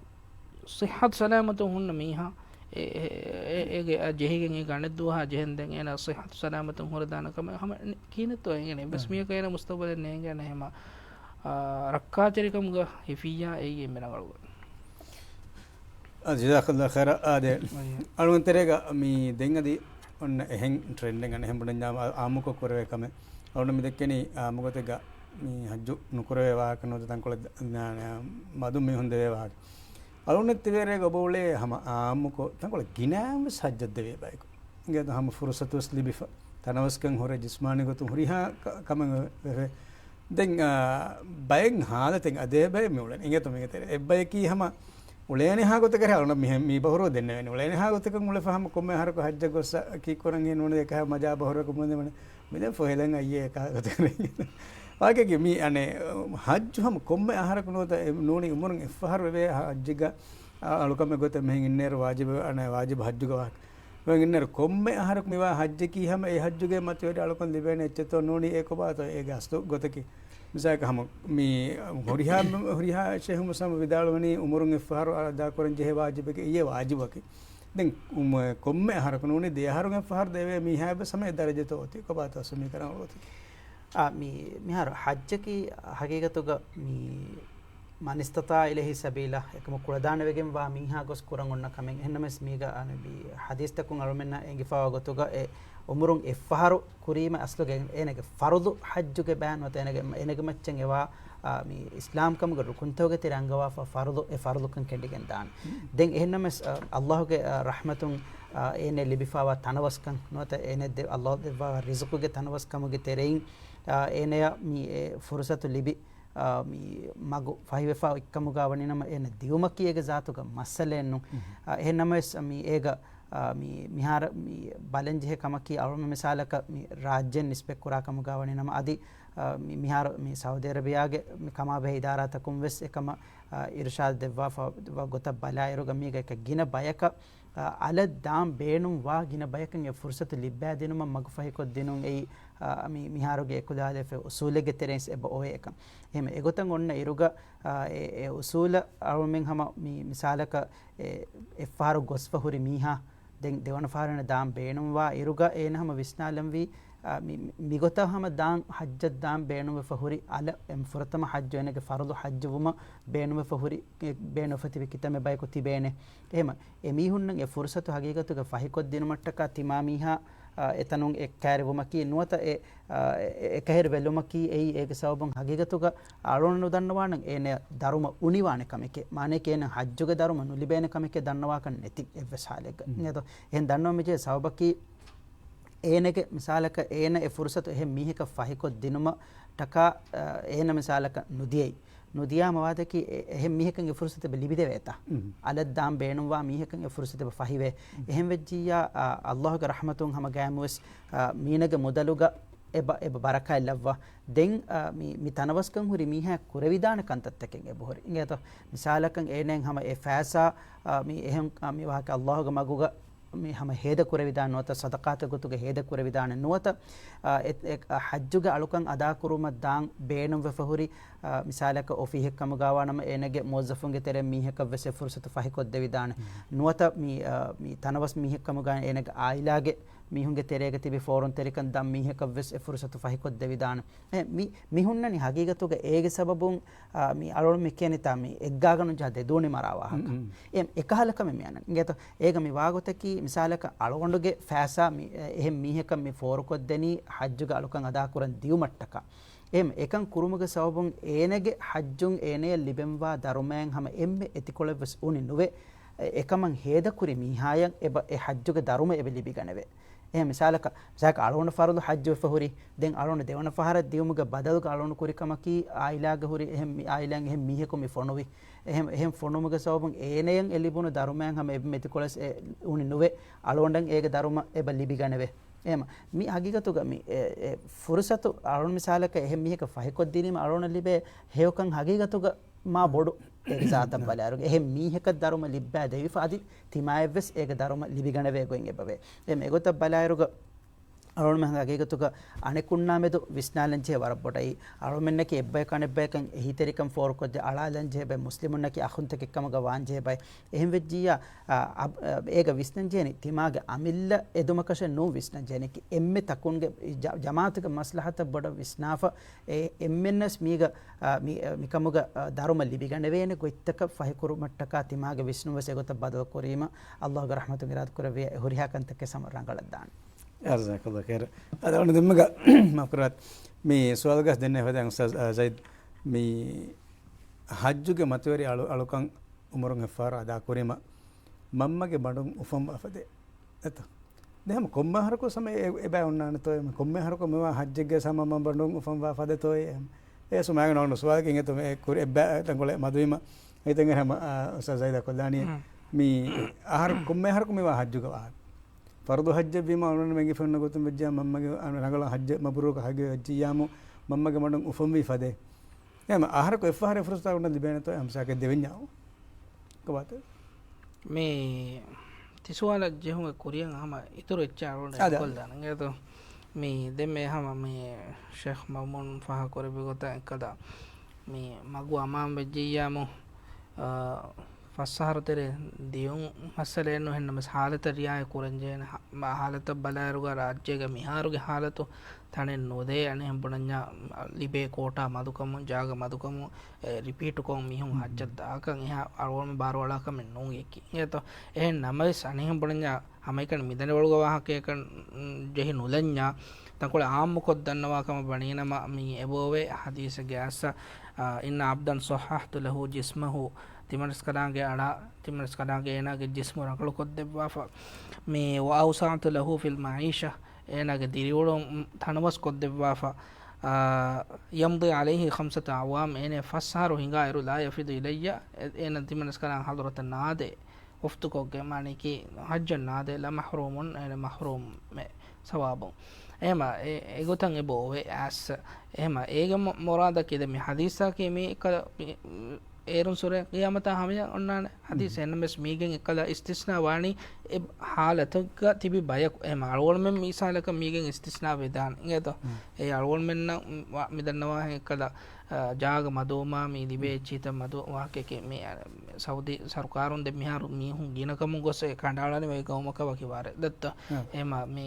ޞިއްޙަތު ސަލާމަތުން ހުންނަ މީހާ އެ، އެ، އެ، އޭގެ އަށް ޖެހިގެން އެ ގަނެއްދުވަހާ ޖެހެންދެން އެނަ ޞިއްޙަތު ސަލާމަތުން ހުރެދާނެ ކަމެއް ހަމަ ކިހިނެއްތޯ އެނގޭނެ. އެއްވެސް މީހަކަށް އޭނަ މުސްތަޤުބަލެއް ނޭނގޭނެ. އެހެމަ، އާ، ރައްކާތެރިކަމުގަ ހިފިއްޔާ އެއީ އެންމެ ރަނގަޅު. އާ، ޖަޒާކައްލާހު ޚައިރާ. އާދެ، އަޅުގަނޑު ތެރޭގަ މި ދެން އަދި އޮންނަ އެހެން ޓްރެންޑެއް އަނެއްހެން ބުނަންޏާ އާއްމުކޮށް ކުރެވޭ ކަމެއް. އަޅުގަނޑު މި ދެއްކެނީ އާއްމުގޮތެއްގަ މި ޙައްޖު ނުކުރެވޭ ވާހަކަ ނުވަތަ ތަންކޮޅެއް ދ-، ނާ-، ނާ-، މަދުން މީހުން ދެވޭ ވާހަކަ. އަޅުގަނޑު ތެރޭގަ އޮބަ އުޅޭ ހަމަ އާއްމުކޮށް ތަންކޮޅެއް ގިނައިން ވެސް ޙައްޖަށް ދެވޭ ބަޔަކު. އިނގޭތޯ ހަމަ ފުރުޞަތު ވެސް ލިބިފަ. ތަނަވަސްކަން ހުރެ ޖިސްމާނީ ގޮތުން ހުރިހާ ކަ-، ކަމެއް ވެފަ. ދެން، އާ، ބައެއް ޙާލަތެއް އަދޭ ބައެއް މި އުޅެނީ. އިނގޭތޯ މީގެ ތެރޭ. އެއްބަޔަކީ ހަމަ އުޅޭނެހާ ގޮތަކަށް އަޅުން މިހެން މި ބަހުރު ދެންނެވެނީ. އުޅޭނެހާ ގޮތަކަށް އުޅެފަ ހަމަ ކޮންމެ އަހަރަކު ޙައްޖަށް ގޮއްސަ ކީއްކުރަން ހިން ނޫނެ އެކަހަ މަޖާ ބަހުރަކު މުނދެވެނެ. މިދެން ފޮހެލަން އައްޔޭ އެކާ ގޮތަކަށް. ވާގެގެ މި އަނެއް ޙައްޖު ހަމަ ކޮންމެ އަހަރަކު ނުވަތަ އެ ނޫނީ އުމުރުން އެއްފަހަރު އެވޭ ޙައްޖެއްގަ އަ-، އަޅުކަމެއް ގޮތަށް މިހެން އިންނޭރު ވާޖިބު، އަނެއް ވާޖިބު ޙައްޖުގެ ވާހަކަ. މިހެން އިންނޭރު ކޮންމެ އަހަރަކު މިވާ ޙައްޖަކީ ހަމަ އެ ޙައްޖުގެ މަތިވެރި އަޅުކަން ލިބޭނެ އެއްޗެއްތޯ ނޫނީ އެ ކޮބާތޯ އޭގެ އަސްލު ގޮތަކީ. މިސާލަކަށް ހަމަ މި ހުރިހާ، ހުރިހާ ޝޭޚު މުސްލިމް ވިދާޅުވަނީ އުމުރުން އެއްފަހަރު އަދާކުރަން ޖެހޭ ވާޖިބެކޭ އެއީ ވާޖިބަކީ. ދެން ކޮންމެ އަހަރަކު ނޫނީ ދެ އަހަރުން އެއްފަހަރު ދެވޭ މީހާ ވެސް ހަމަ އެ ދަރަޖަތައް އޮތީ. ކޮބާތޯ އަސްލު މީ ކަރަން އޮތީ؟ އާ، މި، މިހާރު ޙައްޖަކީ ޙަޤީޤަތުގަ މި މަނިސްތަޠާޢަ އިލައިހި ސަބީލާ، އެކަމަކު ކުޅަދާނަވެގެންވާ މީހާ ގޮސް ކުރަން އޮންނަ ކަމެއް. އެހެންނަމަވެސް މީގަ، އާ، މި ޙަދީޘްތަކުން އަޅުމެންނަށް އެނގިފަވާ ގޮތުގަ އެ އުމުރުން އެއްފަހަރު ކުރީމަ އަސްލުގަ އޭނަގެ ފަރުޟު ޙައްޖުގެ ބަޔަން ނުވަތަ އޭނަގެ، އޭނަގެ މައްޗަށް އެވާ، އާ، މި އިސްލާމްކަމުގެ ރުކުންތަކުގެ ތެރެ އަންގަވާފަ ފަރުޟު، އެ ފަރުޟުކަން ކެނޑިގެން ދާނެ. ދެން އެހެންނަމަވެސް، އާ، ﷲ ގެ، އާ، ރަޙްމަތުން، އާ، އޭނަ ލިބިފަވާ ތަނަވަސްކަން ނުވަތަ އޭނަ ދެ-، ﷲ ދެއްވާ ރިޒުޤުގެ ތަނަވަސްކަމުގެ ތެރެއިން، އާ، އޭނަޔަށް މި އެ ފުރުޞަތު ލިބި، އާ، މި މަގު ފަހިވެފަ އޮތްކަމުގަ ވަނީނަމަ އޭނަ ދިއުމަކީ އޭގެ ޒާތުގަ މައްސަލައެއް ނޫން. އާ، އެހެންނަމަވެސް މި އޭގަ، އާ، މި މިހާރަށް މި ބަލަންޖެހޭ ކަމަކީ އަޅުގަނޑު މިސާލަކަށް މި ރާއްޖޭން ނިސްބަތްކުރާ ކަމުގަ ވަނީނަމަ އަދި، އާ، މި މިހާރު މި ސައުދީ އަރަބިޔާގެ މި ކަމާބެހޭ އިދާރާތަކުން ވެސް އެކަމަށް، އާ، އިރުޝާދު ދެއްވާފަ ވަ ގޮތަށް ބަލާއިރުގަ މީގަ އެކަ ގިނަ ބަޔަކަށް، އާ، އަލަށް ދާން ބޭނުންވާ ގިނަ ބަޔަކަށް އެ ފުރުޞަތު ލިއްބައިދިނުމަށް މަގުފަހިކޮށްދިނުން އެއީ، އާ، މި މިހާރުގެ އެކުލާލެފަ އުސޫލެއްގެ ތެރެއިން އެބަ އޮވޭ އެކަން. އެހެން އެގޮތަށް އޮންނަ އިރުގަ، އާ، އެ، އެ އުސޫލަށް އަޅުމެން ހަމަ މި މިސާލަކަށް އެ، އެއްފަހަރު ގޮސްފަ ހުރި މީހާ ދެން ދެވަނަ ފަހަރު އޭނަ ދާން ބޭނުންވާ އިރުގަ އޭނަ ހަމަ ވިސްނާލަންވީ، އާ، މި، މިގޮތަށް ހަމަ ދާން ޙައްޖަށް ދާން ބޭނުންވެފަ ހުރި އަލަށް އެ ފުރަތަމަ ޙައްޖު އޭނަގެ ފަރުޟު ޙައްޖު ވުމަށް ބޭނުންވެފަ ހުރި، އެ، ބޭނުންވެފަ ތިބި ކިތަންމެ ބަޔަކު ތިބޭނެ. އެހެމަ އެމީހުންނަށް އެ ފުރުޞަތު ޙަޤީޤަތުގަ ފަހިކޮށްދިނުމަށްޓަކާ ތިމާ މީހާ، އާ، އެތަނުން އެ ކައިރިވުމަކީ ނުވަތަ އެ، އާ، އެ، އެކަހެރި ވެލުމަކީ އެއީ އޭގެ ސަބަބުން ހަގީގަތުގަ އަޅުގަނޑު ނުދަންނަވާނަން އޭނަ ދަރުމަ އުނިވާނެ ކަމެކޭ. މާނައަކީ އޭނަ ޙައްޖުގެ ދަރުމަ ނުލިބޭނެ ކަމެކޭ ދަންނަވާކަށް ނެތި އެއްވެސް ޙާލެއްގަ. އެހެން ދަންނަވަން މިޖެހޭ ސަބަބަކީ އޭނަގެ މިސާލަކަށް އޭނަ އެ ފުރުސަތު އެހެން މީހަކަށް ފަހިކޮށްދިނުމަށްޓަކާ، އާ، އޭނަ މިސާލަކަށް ނުދިޔައީ. ނުދިޔާ މަވާދަކީ އެ-، އެހެން މީހަކަށް އެ ފުރުސަތު އެބަ ލިބިދެވޭތާ. އަލަށް ދާން ބޭނުންވާ މީހަކަށް އެ ފުރުސަތު އެބަ ފަހިވޭ. އެހެން ވެއްޖިއްޔާ، އާ، އައްލާހުގެ ރަޙްމަތުން ހަމަ ގައިމުވެސް، އާ، މީނަގެ މުދަލުގަ އެބަ، އެބަ ބަރަކާތް ލައްވާ. ދެން، އާ، މި، މި ތަނަވަސްކަން ހުރި މީހާ ކުރެވިދާނެ ކަންތައްތަކެއް އެބަހުރި. އިނގޭތޯ؟ މިސާލަކަށް އޭނައަށް ހަމަ އެ ފައިސާ، އާ، މި އެހެން، އާ، މި ވާހަކަ އައްލާހުގެ މަގުގަ މި ހަމަ ހޭދަ ކުރެވިދާނެ ނުވަތަ ސަދަޤާތެއް ގޮތުގަ ހޭދަ ކުރެވިދާނެ ނުވަތަ، އާ، އެ، އެ، އާ، ޙައްޖުގެ އަޅުކަން އަދާކުރުމަށް ދާން ބޭނުންވެފަ ހުރި، އާ، މިސާލަކަށް އޮފީހެއް ކަމުގަވާ ނަމަ އޭނަގެ މުވައްޒަފުންގެ ތެރެއިން މީހަކަށްވެސް އެ ފުރުސަތު ފަހިކޮށްދެވިދާނެ. ނުވަތަ މި، އާ، މި ތަނަވަސް މީހެއް ކަމުގަ އޭނަގެ އާއިލާގެ މީހުންގެ ތެރޭގަ ތިބި ފޯރުންތެރިކަން ދަން މީހަކަށްވެސް އެ ފުރުސަތު ފަހިކޮށްދެވިދާނެ. އެ، މި، މި ހުންނަނީ ހަގީގަތުގަ އޭގެ ސަބަބުން، އާ، މި އަޅުން މި ކިޔަނިތާ މި އެއްގާގަނޑު ޖަހާ ދެދޫނި މަރާ ވާހަކަ. އެ، އެކަހަލަ ކަމެއް މި އަންނަނީ. އިނގޭތޯ؟ އޭގަ މި ވާގޮތަކީ މިސާލަކަށް އަޅުގަނޑުގެ ފައިސާ މި، އެ، އެހެން މީހަކަށް މި ފޯރުކޮށްދެނީ ޙައްޖުގެ އަޅުކަން އަދާކުރަން ދިޔުމަށްޓަކާ. އެހެން އެކަން ކުރުމުގެ ސަބަބުން އޭނަގެ ޙައްޖުން އޭނަޔަށް ލިބެންވާ ދަރުމައިން ހަމަ އެންމެ އެތިކޮޅެއްވެސް އުނި ނުވެ، އެ، އެކަމަށް ހޭދަކުރި މީހާޔަށް އެބަ، އެ ޙައްޖުގެ ދަރުމަ އެބަ ލިބިގަނެވޭ. އެހެން މިސާލަކަށް، މިސާލަކަށް އަޅުގަނޑު ފަރުޟު ޙައްޖު ވެފަ ހުރި، ދެން އަޅުގަނޑު ދެވަނަ ފަހަރަށް ދިޔުމުގެ ބަދަލުގަ އަޅުގަނޑު ކުރި ކަމަކީ އާއިލާގަ ހުރި އެހެން މި، އާއިލާއިން އެހެން މީހަކު މި ފޮނުވި. އެހެން، އެހެން ފޮނުމުގެ ސަބަބުން އޭނަޔަށް އެ ލިބުނު ދަރުމައިން ހަމަ އެންމެ އެތިކޮޅެއް އެ އުނި ނުވެ، އަޅުގަނޑަށް އޭގެ ދަރުމަ އެބަ ލިބިގަނެވޭ. އެހެމަ، މި ހަގީގަތުގަ މި، އެ، އެ، ފުރުސަތު އަޅުން މިސާލަކަށް އެހެން މީހަކަށް ފަހިކޮށްދިނީމަ އަޅުނަށް ލިބޭ ހެޔޮކަން ހަގީގަތުގަ މާ ބޮޑު އެގްޒާތަށް ބަލާއިރުގަ އެހެން މީހަކަށް ދަރުމަ ލިއްބާ ދެވިފަ އަދި ތިމާއެއްވެސް އޭގެ ދަރުމަ ލިބިގަނެވޭ ގޮތް އެބަވޭ. އެ އެގޮތަށް ބަލާއިރުގަ އަޅުގަނޑުމެން ހަގީގަތުގަ އަނެކުންނާ މެދު ވިސްނާލަން ޖެހޭ ވަރަށް ބޮޑައި. އަޅުގަނޑުމެންނަކީ އެއްބަޔަކު އަނެއްބަޔަކަށް އެހީތެރިކަން ފޯރުކޮށްދޭ އަޅާލަން ޖެހޭ ބައެއް، މުސްލިމުންނަކީ އަޚުންތަކެއްކަމުގަ ވާން ޖެހޭ ބައެއް. އެހެން ވެއްޖިއްޔާ، އާ، އަބް-، އާ، އޭގަ ވިސްނަން ޖެހެނީ ތިމާގެ އަމިއްލަ އެދުމަކަށެއް ނޫން ވިސްނަން ޖެހެނީ. އެންމެ ތަކުންގެ ޖަ-، ޖަމާއަތުގެ މަސްލަހަތަށް ބޮޑަށް ވިސްނާފަ، އެ އެންމެންނަސް މީގަ، އާ، މި-، އާ، މިކަމުގަ، އާ، ދަރުމަ ލިބިގަނެވޭނެ ގޮތްތަކަށް ފަހިކުރުމަށްޓަކާ ތިމާގެ ވިސްނުން ވެސް އެގޮތަށް ބަދަލު ކުރީމަ، އައްލާހުގެ ރަޙްމަތުން އިރާދަ ކުރެއްވިޔާ އެ ހުރިހާ ކަންތަކެއް ސަމަ ރަނގަޅަށް ދާނެ. ޖަޒާކައްލާހު ޚައިރަން. އަދި އަޅުގަނޑު ދެންމެގަ މާފުކުރާތި. މި ސުވާލުގަސް ދެންނެވި ފަދައިން އުސްތާޛް، އާ، ޒައިދް، މި ޙައްޖުގެ މަތިވެރި އަޅު-، އަޅުކަން ޢުމުރުން އެއްފަހަރު އަދާ ކުރީމަ، މަންމަގެ ބަނޑުން އުފަންވާ ފަދައެއް ނެތަ؟ ދެން ހަމަ ކޮންމެ އަހަރަކު ސަމަ އެ-، އެބައި އޮންނާނެތޯ އެ؟ ކޮންމެ އަހަރަކު މިވާ ޙައްޖެއްގެ ސަމަ މަން ބަނޑުން އުފަންވާ ފަދަތޯ އެ؟ އެ ސުމާގެ ނޯން ސުވާލަކީ އިނގޭތޯ އެ ކުރި އެއްބައި ތަންކޮޅެއް މަދުވީމަ. އެތަން ހަމަ، އާ، އުސްތާޛް ޒައިދާ ކޮށްލާނީ މި އަހަރު ކޮންމެ އަހަރަކު މިވާ ޙައްޖުގަ ވާ ފަރުޟު ޙައްޖެއްވީމަ އަޅުގަނޑުމެން ގެފެންނަ ގޮތުން ވެއްޖިއްޔާ މަންމަގެ ރަނގަޅަށް ޙައްޖެއް މަބްރޫރުކަށް ޙައްޖެއް ވެއްޖިއްޔާމު މަންމަގެ ބަނޑުން އުފަންވީ ފަދައެއް. އެހެމަ އަހަރަކު އެއްފަހަރެއް ފުރުސަތު އަޅުގަނޑަށް ލިބޭނެތޯ އެ ހަމަސާކެއް ދެވެންޏާ ގޮބާތެ؟ މި ތި ސުވާލަށް ޖެހުމެއް ކުރިއަށް ހަމަ އިތުރު އެއްޗެއް އަޅުގަނޑު އަދަ. އެޑްކޮށްލާނަން. އެދޯ މި ދެންމެ ހަމަ މި ޝޭޚް މައުމޫން ފާހަގަކުރެއްވި ގޮތަށް އެކަލަ މި މަގު އަމާން ވެއްޖިއްޔާމު، އާ، ފަސް އަހަރު ތެރޭ ދިޔުން މައްސަލައެއް ނުހެންނަމަސް ހާލަތަށް ރިއާޔަތް ކުރަންޖެހޭނެ ހާ-، މާ ހާލަތަށް ބަލާއިރުގަ ރާއްޖޭގަ މިހާރުގެ ހާލަތު ތަނެއް ނުދޭ އަނެއްހެން ބުނަންޏާ ލިބޭ ކޯޓާ މަދުކަމުން، ޖާގަ މަދުކަމުން، އެ، ރިޕީޓުކޮށް މީހުން ހައްޖަށް ދާކަން އެހާ އަޅުގަނޑު ބާރުއަޅާ ކަމެއް ނޫން އެކި. އެތޯ، އެހެން ނަމަވެސް އަނެއްހެން ބުނަންޏާ ހަމައެކަނި މިދަނޑިވަޅުގެ ވާހަކަޔަކަށް ޖެހި ނުލަންޏާ، ތަންކޮޅެއް އާއްމުކޮށް ދަންނަވާ ކަމަށް ވަނީނަމަ މި އެބައޮވޭ ޙަދީޘެއްގެ އައްސަ، އާ، إن عبدا صححت له جسمه، ތިމަންސްކަލާނގެ އަޅާ، ތިމަންސްކަލާނގެ އޭނާގެ ޖިސްމު ރަނގަޅުކޮށްދެއްވާފަ. މި وأوسعت له في المعيشة، އޭނާގެ ދިރިއުޅުން ތަނަވަސްކޮށްދެއްވާފަ. އާ، يمضي عليه خمسة أعوام، އޭނަ ފަސް އަހަރު ހިނގާއިރު، لا يفيض إلي، އޭނަ ތިމަންސްކަލާނގެ ޙަޟްރަތަށް ނާދޭ. އުފްތުކޮށްގެން މާނައަކީ ޙައްޖަށް ނާދޭ، لمحروم، އޭނަ މަޙްރޫމެއް ސަވާބުން. އެހެމަ އެ-، އެގޮތަށް އެބަ އޮވޭ އައްސަ. އެހެމަ އޭގެ މު-، މުރާދަކީ ދެ މި ޙަދީޘަކީ މީ އެކަލަ މި-، އޭރުން ސުރެ ޤިޔާމަތާ ހަމަޔަށް އޮންނާނެ ޙަދީޘް. އެހެންނަމަވެސް މީގެން އެކަލަ އިސްތިސްނާ ވާނީ އެ ޙާލަތެއްގަ ތިބި ބަޔަކު. އެހެމަ އަޅުގަނޑުމެން މިސާލަކަށް މީގެން އިސްތިސްނާ ވެދާނެ. އިނގޭތޯ؟ އެ އަޅުގަނޑުމެންނަށް މިދަންނަވާހެން އެކަލަ އާ، ޖާގަ މަދުވުމާ މި ލިބޭ އެއްޗިހިތައް މަދު ވާހަކައެކޭ މި، އާ، ސައުދީ ސަރުކާރުން ދެން މިހާރު މީހުން ގިނަ ކަމުން ގޮސް އެ ކަނޑައަޅަނީ އެ ގައުމަކަށް ވަކި ވާރޭ. ދައްތަ؟ އާ. އެމަ މި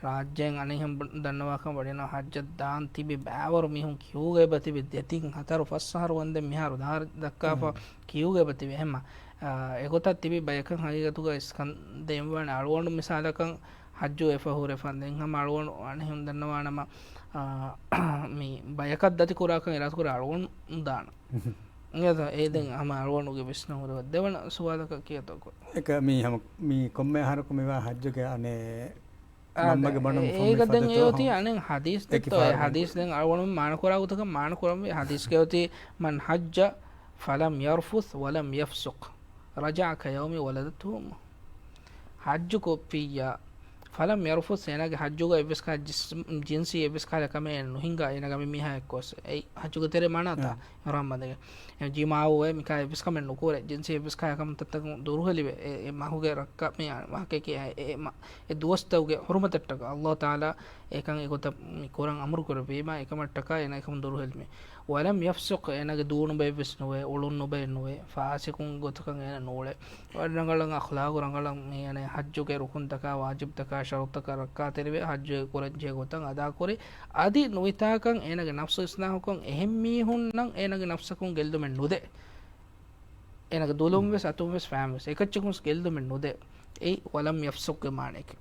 ރާއްޖޭން އަނެއްހެން ބު-، ދަންނަވާކަން ވަނީނަމަ ޙައްޖަށް ދާން ތިބި ބައިވަރު މީހުން ކިއުގަ އެބަ ތިބި ދެތިން ހަތަރު ފަސް އަހަރު ވަންދެން މިހާރު ދާރަ ދައްކާފަ އާ. ކިއުގަ އެބަ ތިބި. އެހެމަ، އާ، އެގޮތަށް ތިބި ބަޔަކަށް ހަގީގަތުގަ އިސްކަން ދޭންވާނެ. އަޅުގަނޑު މިސާލަކަށް ޙައްޖު އެފަހުރެފަ ދެން ހަމަ އަޅުގަނޑު އަނެހުން ދަންނަވާނަމަ، އާ، މި ބަޔަކަށް ދަތި ކުރާކަން އިރާދަކުރާ އަޅުގަނޑު ދާނަ. އެ ދެން ހަމަ އަޅުގަނޑުގެ ވިސްނުން ހުރެފަ. ދެވަނަ ސުވާލަކަށް ކިޔަތޯ ކޮ. އެކަ މީ ހަމަ، މީ ކޮންމެ އަހަރަކު މިވާ ޙައްޖުގެ އަނެއް އާ، މަންމަގެ ދެ-، ބަނޑުން އޭގަ ފޮނުވި ދެން ފަދަތޯ އެއޮތީ ހަމަ އަނެއް ޙަދީސް އެކި ދެއްތޯ، އެ ފަހަރު ޙަދީސް ދެން އަޅުގަނޑު މާނަކުރާ ގޮތަކަށް މާނަކުރަންވީ ޙަދީސްގެ އޮތީ، "من حج فلم يرفث ولم يفسق رجع كيوم ولدته أمه." ޙައްޖު ކޮށްފިއްޔާ، فلم يرفث، އޭނާގެ ޙައްޖުގަ އެއްވެސް ކަހަލަ ޖިސް-، ޖިންސީ އެއްވެސް ކަހަލަ ކަމެއް ނުހިނގާ، އޭނާގެ މި މީހާ އެއްކޮށް. އެއީ ޙައްޖުގެ ތެރޭ މާނައަތާ، އާ. އިޙްރާމް ބަނދެގެން. އެ ޖިމާޢުވެ، މިކާ އެއްވެސް ކަމެއް ނުކުރޭ، ޖިންސީ އެއްވެސް ކަހަލަ ކަމުން ތައްތަކުން ދުރުހެލިވެ، އެ، އެ މަހުގެ ރައްކާ މި ވާހަކައެކޭ، އެ، އެ މަ-، އެ ދުވަސްތަކުގެ ޙުރުމަތަށްޓަކާ ﷲ ތަޢާލާ އެކަން އެގޮތަށް މި ކުރަން އަމުރު ކުރެއްވީމާ، އެކަމަށްޓަކާ އޭނާ އެކަމުން ދުރުހެލިމި. ވަލަމް ޔަފްސުޤް، އޭނާގެ ދޫނުބައެއްވެސް ނުވޭ، އުޅުން ނުބައެއް ނުވޭ، ފާސިޤުން ގޮތަކަށް އޭނާ ނޫޅޭ. ވަރަށް ރަނގަޅަށް އަޚްލާޤު ރަނގަޅަށް މި އަނެއް ޙައްޖުގެ ރުކުންތަކާ، ވާޖިބްތަކާ، ޝަރުޠުތަކާ ރައްކާތެރިވެ، ޙައްޖު ކުރަންޖެހޭ ގޮތަށް އަދާކުރި. އަދި ނުވިތާކަށް އޭނާގެ ނަފްސު އިޞްލާޙުކޮށް، އެހެން މީހުންނަށް އޭނާގެ ނަފްސަކުން ގެއްލުމެއް ނުދޭ. އޭނާގެ ދުލުން ވެސް، އަތުން ވެސް، ފައިން ވެސް، އެކައްޗަކުން ވެސް ގެއްލުމެއް ނުދޭ. އެއީ ވަލަމް ޔަފްސުޤްގެ މާނައަކީ.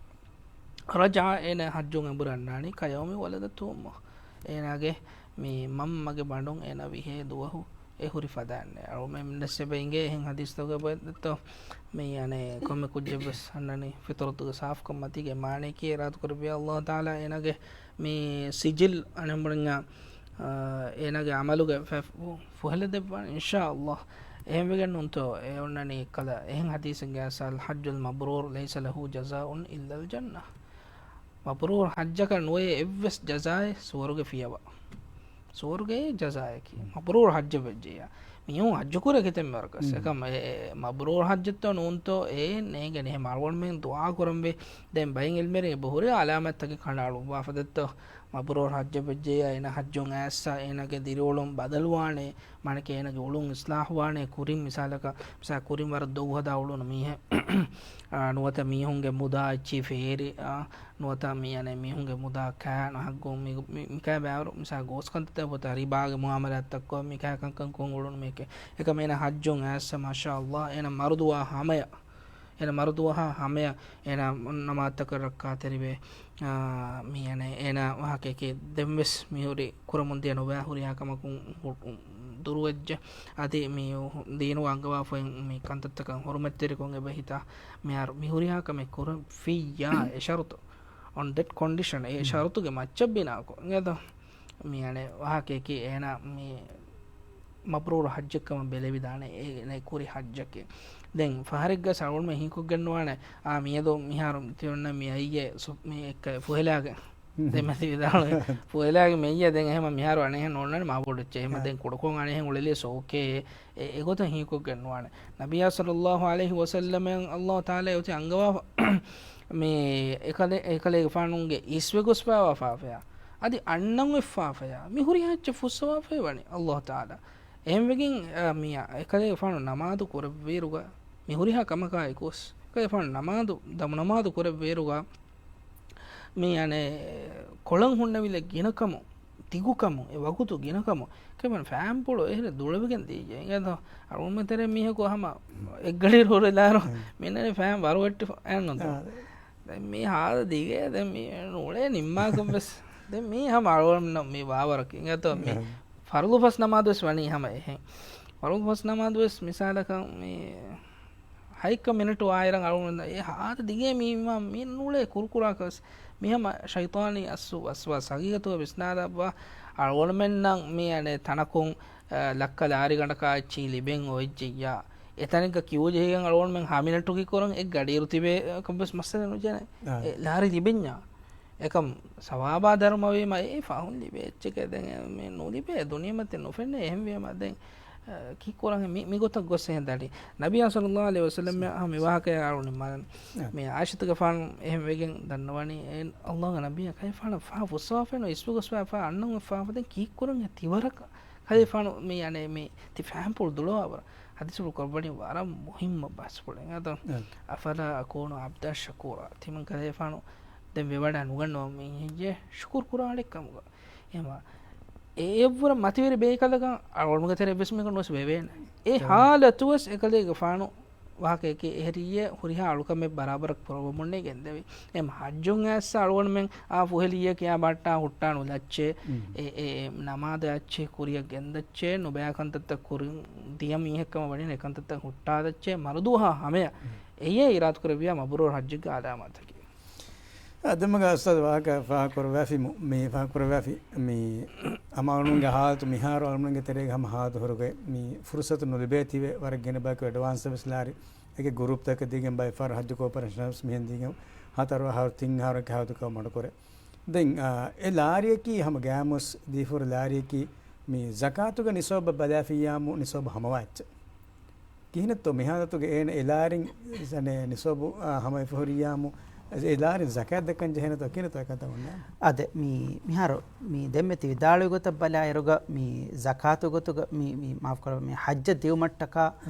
ރަޖަޢަ، އޭނާ ޙައްޖުން އެނބުރި އަންނާނީ، ކަޔައުމި ވަލަދަތުހު އުއްމުހު. އޭނާގެ މި މަންމަގެ ބަނޑުން އޭނާ ވިހޭ ދުވަހު އެ ހުރި ފަދައިންނޭ. އަޅުމެން މިންނަސް އެބަ އިނގޭ އެހެން ޙަދީޘްތަކުގަ އެބަ ދެއްތޯ. މި އަނެއް ކޮންމެ ކުއްޖެއް ވެސް އަންނަނީ ފިޠުރަތުގެ ސާފުކަން މަތީގެ މާނައަކީ އިރާދަކުރެއްވިޔާ ﷲ ތަޢާލާ އޭނާގެ މި ސިޖިލް އަނެއް ބުނަންޏާ، އާ، އޭނާގެ ޢަމަލުގެ ފެ-، ފު-، ފުހެލަދެއްވާނެ، އިންޝާﷲ. އެހެންވެގެން ނޫންތޯ، އެ އޮންނަނީ ކަލަ އެހެން ޙަދީޘެއްގައި، الحج المبرور ليس له جزاء إلا الجنة. މަބްރޫރު ޙައްޖަކަށް ނުވޭ އެއްވެސް ޖަޒާއެއް ސުވަރުގެ ފިޔަވާ. ސުވަރުގެ ޖަޒާއަކީ. މަބްރޫރު ޙައްޖެއް ވެއްޖެއްޔާ. މީހުން ޙައްޖު ކުރޭ ކިތަންމެ ވަރަކަސް. އެކަމް އެ، އެ، މަބްރޫރު ޙައްޖެއްތޯ ނޫންތޯ އެ ނޭނގެނީ. އެހެން އަޅުގަނޑުމެން ދުޢާ ކުރަންވީ. ދެން ބައެއް ޢިލްމުވެރިން އެބަ ހުރި ޢަލާމާތްތަކެއް ކަނޑައަޅުއްވާފަ ދެއްތޯ. މަބްރޫރު ޙައްޖެއް ވެއްޖެއްޔާ، އޭނާ ޙައްޖުން އައިއްސަ އޭނާގެ ދިރިއުޅުން ބަދަލުވާނެ، މާނައަކީ އޭނާގެ އުޅުން އިޞްލާޙުވާނެ، ކުރިން މިސާލަކަށް، މިސާ ކުރިން ވަރަށް ދޮގު ހަދާ އުޅުނު މީހެއް، އާ، ނުވަތަ މީހުންގެ މުދާ އެއްޗިހި ފޭރި، އާ، ނުވަތަ މި އަނެއް މީހުންގެ މުދާ ކާ ނަހައްގުން މި، މި، މިކާ ބާރު، މިސާ ގޯސްކަންތައް ތެބޮތަ ރިބާގެ މުޢާމަލާތްތައްކޮށް މިކާ ކަންކަން ކޮށް އުޅުނު މީހެކޭ. އެކަމް އޭނާ ޙައްޖުން އައިއްސަ މާޝާﷲ އޭނާ މަރުދުވާ ހަމަޔަށް އޭނަ މަރުދުވަހާ ހަމަޔަށް އޭނަ ނަމާދުތަކަށް ރައްކާތެރިވެ، އާ، މި އަނެއް އޭނަ ވާހަކައެކޭ ދެންވެސް މިހުރި ކުރަމުންދިޔަ ނުބައި ހުރިހާ ކަމަކުން ހު-، ދުރުވެއްޖެ. އަދި މި ދީނުގަ އަންގަވާފައި މި ކަންތައްތަކަށް ހުރުމަތްތެރިކޮށް އެބަ ހިތާ މިހާރު މި ހުރިހާ ކަމެއް ކުރަން ފިއްޔާ އެ ޝަރުތު. On that condition، އެ ޝަރުތުގެ މައްޗަށް ބިނާކޮށް. އިނގޭތޯ؟ މި އަނެއް ވާހަކައަކީ އޭނާ މި މަބްރޫރު ޙައްޖެއްކަމަށް ބެލެވިދާނެ، އޭނަ ކުރި ޙައްޖަކީ. ދެން ފަހަރެއްގަ އަޅުގަނޑުމެން ހީކޮށްގެންނުވާނެ، އާ، މިއަދު މިހާރު ތިއޮންނަ މި އައްޔެ ސު-، މި އެއްކަ ފުހެލާގެ. ދެން މަތި ވިދާޅުވެ، ފުހެލާގެ މި އައްޔެ ދެން އެހެމަ މިހާރު އަނެއްހެން ނޯންނާނެ މާބޮޑު އެއްޗެއް. އެހެމަ ދެން ކުޑަކޮށް އަނެއްހެން އުޅެލިޔަސް އޯކޭ. އެ، އެގޮތަށް ހީކޮށްގެންނުވާނެ. ނަބިއްޔާ ޞައްލައްލާހު ޢަލައިހި ވަސައްލަމަށް ﷲ ތަޢާލާ އޮތީ އަންގަވާފަ. މި އެކަލޭ-، އެކަލޭގެފާނުގެ އިސްވެގޮސްފާވާ ފާފަޔާ، އަދި އަންނަން އޮތް ފާފަޔާ، މި ހުރިހާ އެއްޗެއް ފުއްސަވާފައި ވަނީ ﷲ ތަޢާލާ. އެހެންވެގެން، އަ، މި އެކަލޭގެފާނު ނަމާދު ކުރެއްވިއިރުގަ، މި ހުރިހާ ކަމަކާ އެކުވެސް، އެކަލޭގެފާނު ނަމާދު، ދަމު ނަމާދު ކުރެއްވިއިރުގަ، މި އަނެއް ކޮޅަށް ހުންނެވިލެއް ގިނަކަމު، ދިގުކަމު، އެ ވަގުތު ގިނަކަމު، ކެމެން ފާންޕުޅު އެހެރެ ދުޅަވިގެން ދިޔައީ. އިނގޭތޯ؟ އަޅުގަނޑުމެން ތެރޭ މީހަކު ހަމަ އެއްގަޑިއިރު ހުރެލާރު، މިނަނީ ފާން ވަރު ވެއްޓިފަ އެއްނުތޯ؟ ދެން މީ ހާދަ ދިގޭ، ދެން މީ ނުޅޭ ނިންމާކަށްވެސް. ދެން މީ ހަމަ އަޅުގަނޑު މީ ވާވަރަކީ. އިނގޭތޯ؟ މީ ފަރުޟު ފަސް ނަމާދުވެސް ވަނީ ހަމަ އެހެން. ފަރުޟު ފަސް ނަމާދުވެސް މިސާލަކަށް މީ ހަތްކަ މިނެޓު ވާއިރަށް އަޅުގަނޑު އެ ހާދަ ދިގޭ މީ މީ ނުޅޭ ކުރުކުރާކަސް. މި ހަމަ ޝައިޠާނީ އަސް-، ވަސްވާސް. ހަގީގަތުގަ ވިސްނާލައްވާ އަޅުގަނޑުމެންނަށް މި އަނެއް ތަނަކުން، އަ، ލައްކަ ލާރިގަނޑަކާ އެއްޗިހި ލިބެން އޮވެއްޖެއްޔާ، އެތަނެއްގަ ކިއު ޖެހިގެން އަޅުގަނޑުމެން ހަ މިނެޓުގެ ކުރަން އެއްގަޑިއިރު ތިބޭ ކަން ވެސް މައްސަލަ ނުޖެހޭ. އާ. އެ ލާރި ލިބެންޏާ. އެކަމް ސަވާބާ ދަރުމަވީމަ އެ ފަހުން ލިބޭ އެއްޗެކޭ. ދެން އެ މި ނުލިބޭ، ދުނިޔެމަތިން ނުފެނޭ. އެހެންވީމަ ދެން، އަ، ކީއްކުރަން މި، މިގޮތަށް ގޮސް އެހެން ދަނީ. ނަބިއްޔާ ޞައްލައްލާހު ޢަލައިހި ވަސައްލަމް މި ވާހަކަޔާ އަޅު ނިންމާލަން. އާ. މި ޢާއިޝަތުގެފާނު އެހެން ވެގެން ދަންނަވަނީ އެ ﷲގެ ނަބިއްޔާ ކަލޭފާނަށް ފާ ފުއްސަވާފައިނު އިސްވެ ގޮސްފަ އަންނަން ފާފަ ދެން ކީއްކުރަން އެ ތިވަރަކަށް. ކަލޭފާނު މި އަނެއް މި ތި ފާންޕުޅު ދުޅަވާ ވަރަށް ޙަދީޘްފުޅު ކުރައްވަނީ ވަރަށް މުހިއްމު ބަސްފުޅެއް. އެނގޭތޯ؟ އެ. أفلا أكون عبدا شكورا. ތިމަން ކަލޭފާނު ދެން ވެވަޑައި ނުގަންނަވަން މި ހެއްޔޭ ޝުކުރު ކުރާ އަޑެއް ކަމުގަ. އެހެމަ އެ އެއްވުރެ މަތިވެރި ބޭކަލަކަށް އަޅުގަނޑުގެ ތެރެއަށްވެސް މިކަން ނުވެސް ވެވޭނެ. އެ އެ. ޙާލަތުވެސް އެކަލޭގެފާނު ވާހަކައަކީ އެހެރީއެއް ހުރިހާ އަޅުކަމެއް ބަރާބަރަށް ކުރައްވަމުންނޭ ގެންދެވީ. އެ ހައްޖުން އައިސް އަޅުގަނޑުމެން އާ ފުހެލިއްޔަކީ އާ ބައްޓާ ހުއްޓާ ނުލައްޗޭ. އެ، އެ، އެ ނަމާދަށް އައްޗޭ ކުރިއަށް ގެންދައްޗޭ ނުބައި ކަންތައްތައް ކުރިން ދިޔަ މީހެއްކަމަށް ވަނީ އެކަންތައްތައް ހުއްޓާދައްޗޭ މަރުދޫހާ ހަމަޔަށް. އެއީ އިރާދަކުރެއްވިޔާ މަބްރޫރު ހައްޖެއްގެ އަލާމާތަކީ. އާ، ދެމަގަ އުސްތާޛު ވާހަކަ ފާހަގަކުރައްވާފި މު-، މި ފާހަގަކުރައްވާފި މި ހަމަ އަޅުގަނޑުގެ ހާލަތު މިހާރު އަޅުގަނޑުގެ ތެރޭގަ ހަމަ ހާލަތު ހުރުގައި މި ފުރުސަތު ނުލިބޭތީވެ ވަރަށް ގިނަ ބަޔަކު އެޑްވާންސް ވެސް ލާރި އެކި ގުރޫޕްތަކަށް ދީގެން ބައެއް ފަހަރު ހައްޖު ކޯޕަރޭޝަން ވެސް މިހެން ދީގެން ހަތަރު އަހަރު ތިން އަހަރު އެކި ހާލަތުގަ މަޑުކުރޭ. ދެން، އާ، އެ ލާރިއަކީ ހަމަ ގައިމުވެސް ދީފަ ހުރި ލާރިއަކީ މި ޒަކާތުގެ ނިސާބަށް ބަލާފިއްޔާމު ނިސާބު ހަމަވާ އެއްޗެއް. ކިހިނެއްތޯ މި ހާލަތުގަ އޭނަ އެ ލާރިން ޒަނެ ނިސާބު، އާ، ހަމަވެފަ ހުރިއްޔާމު، އެ ލާރިން ޒަކާތް ދައްކަން ޖެހޭނެތޯ ކިހިނެއްތޯ އެކަންތައް އޮންނާނެ؟ އާދެ، މި، މިހާރު މި ދެންމެ ތި ވިދާޅުވި ގޮތަށް ބަލާއިރުގަ މި ޒަކާތު ގޮތުގަ މި، މި މާފުކުރައްވާ މި ހައްޖަށް ދިއުމަށްޓަކާ،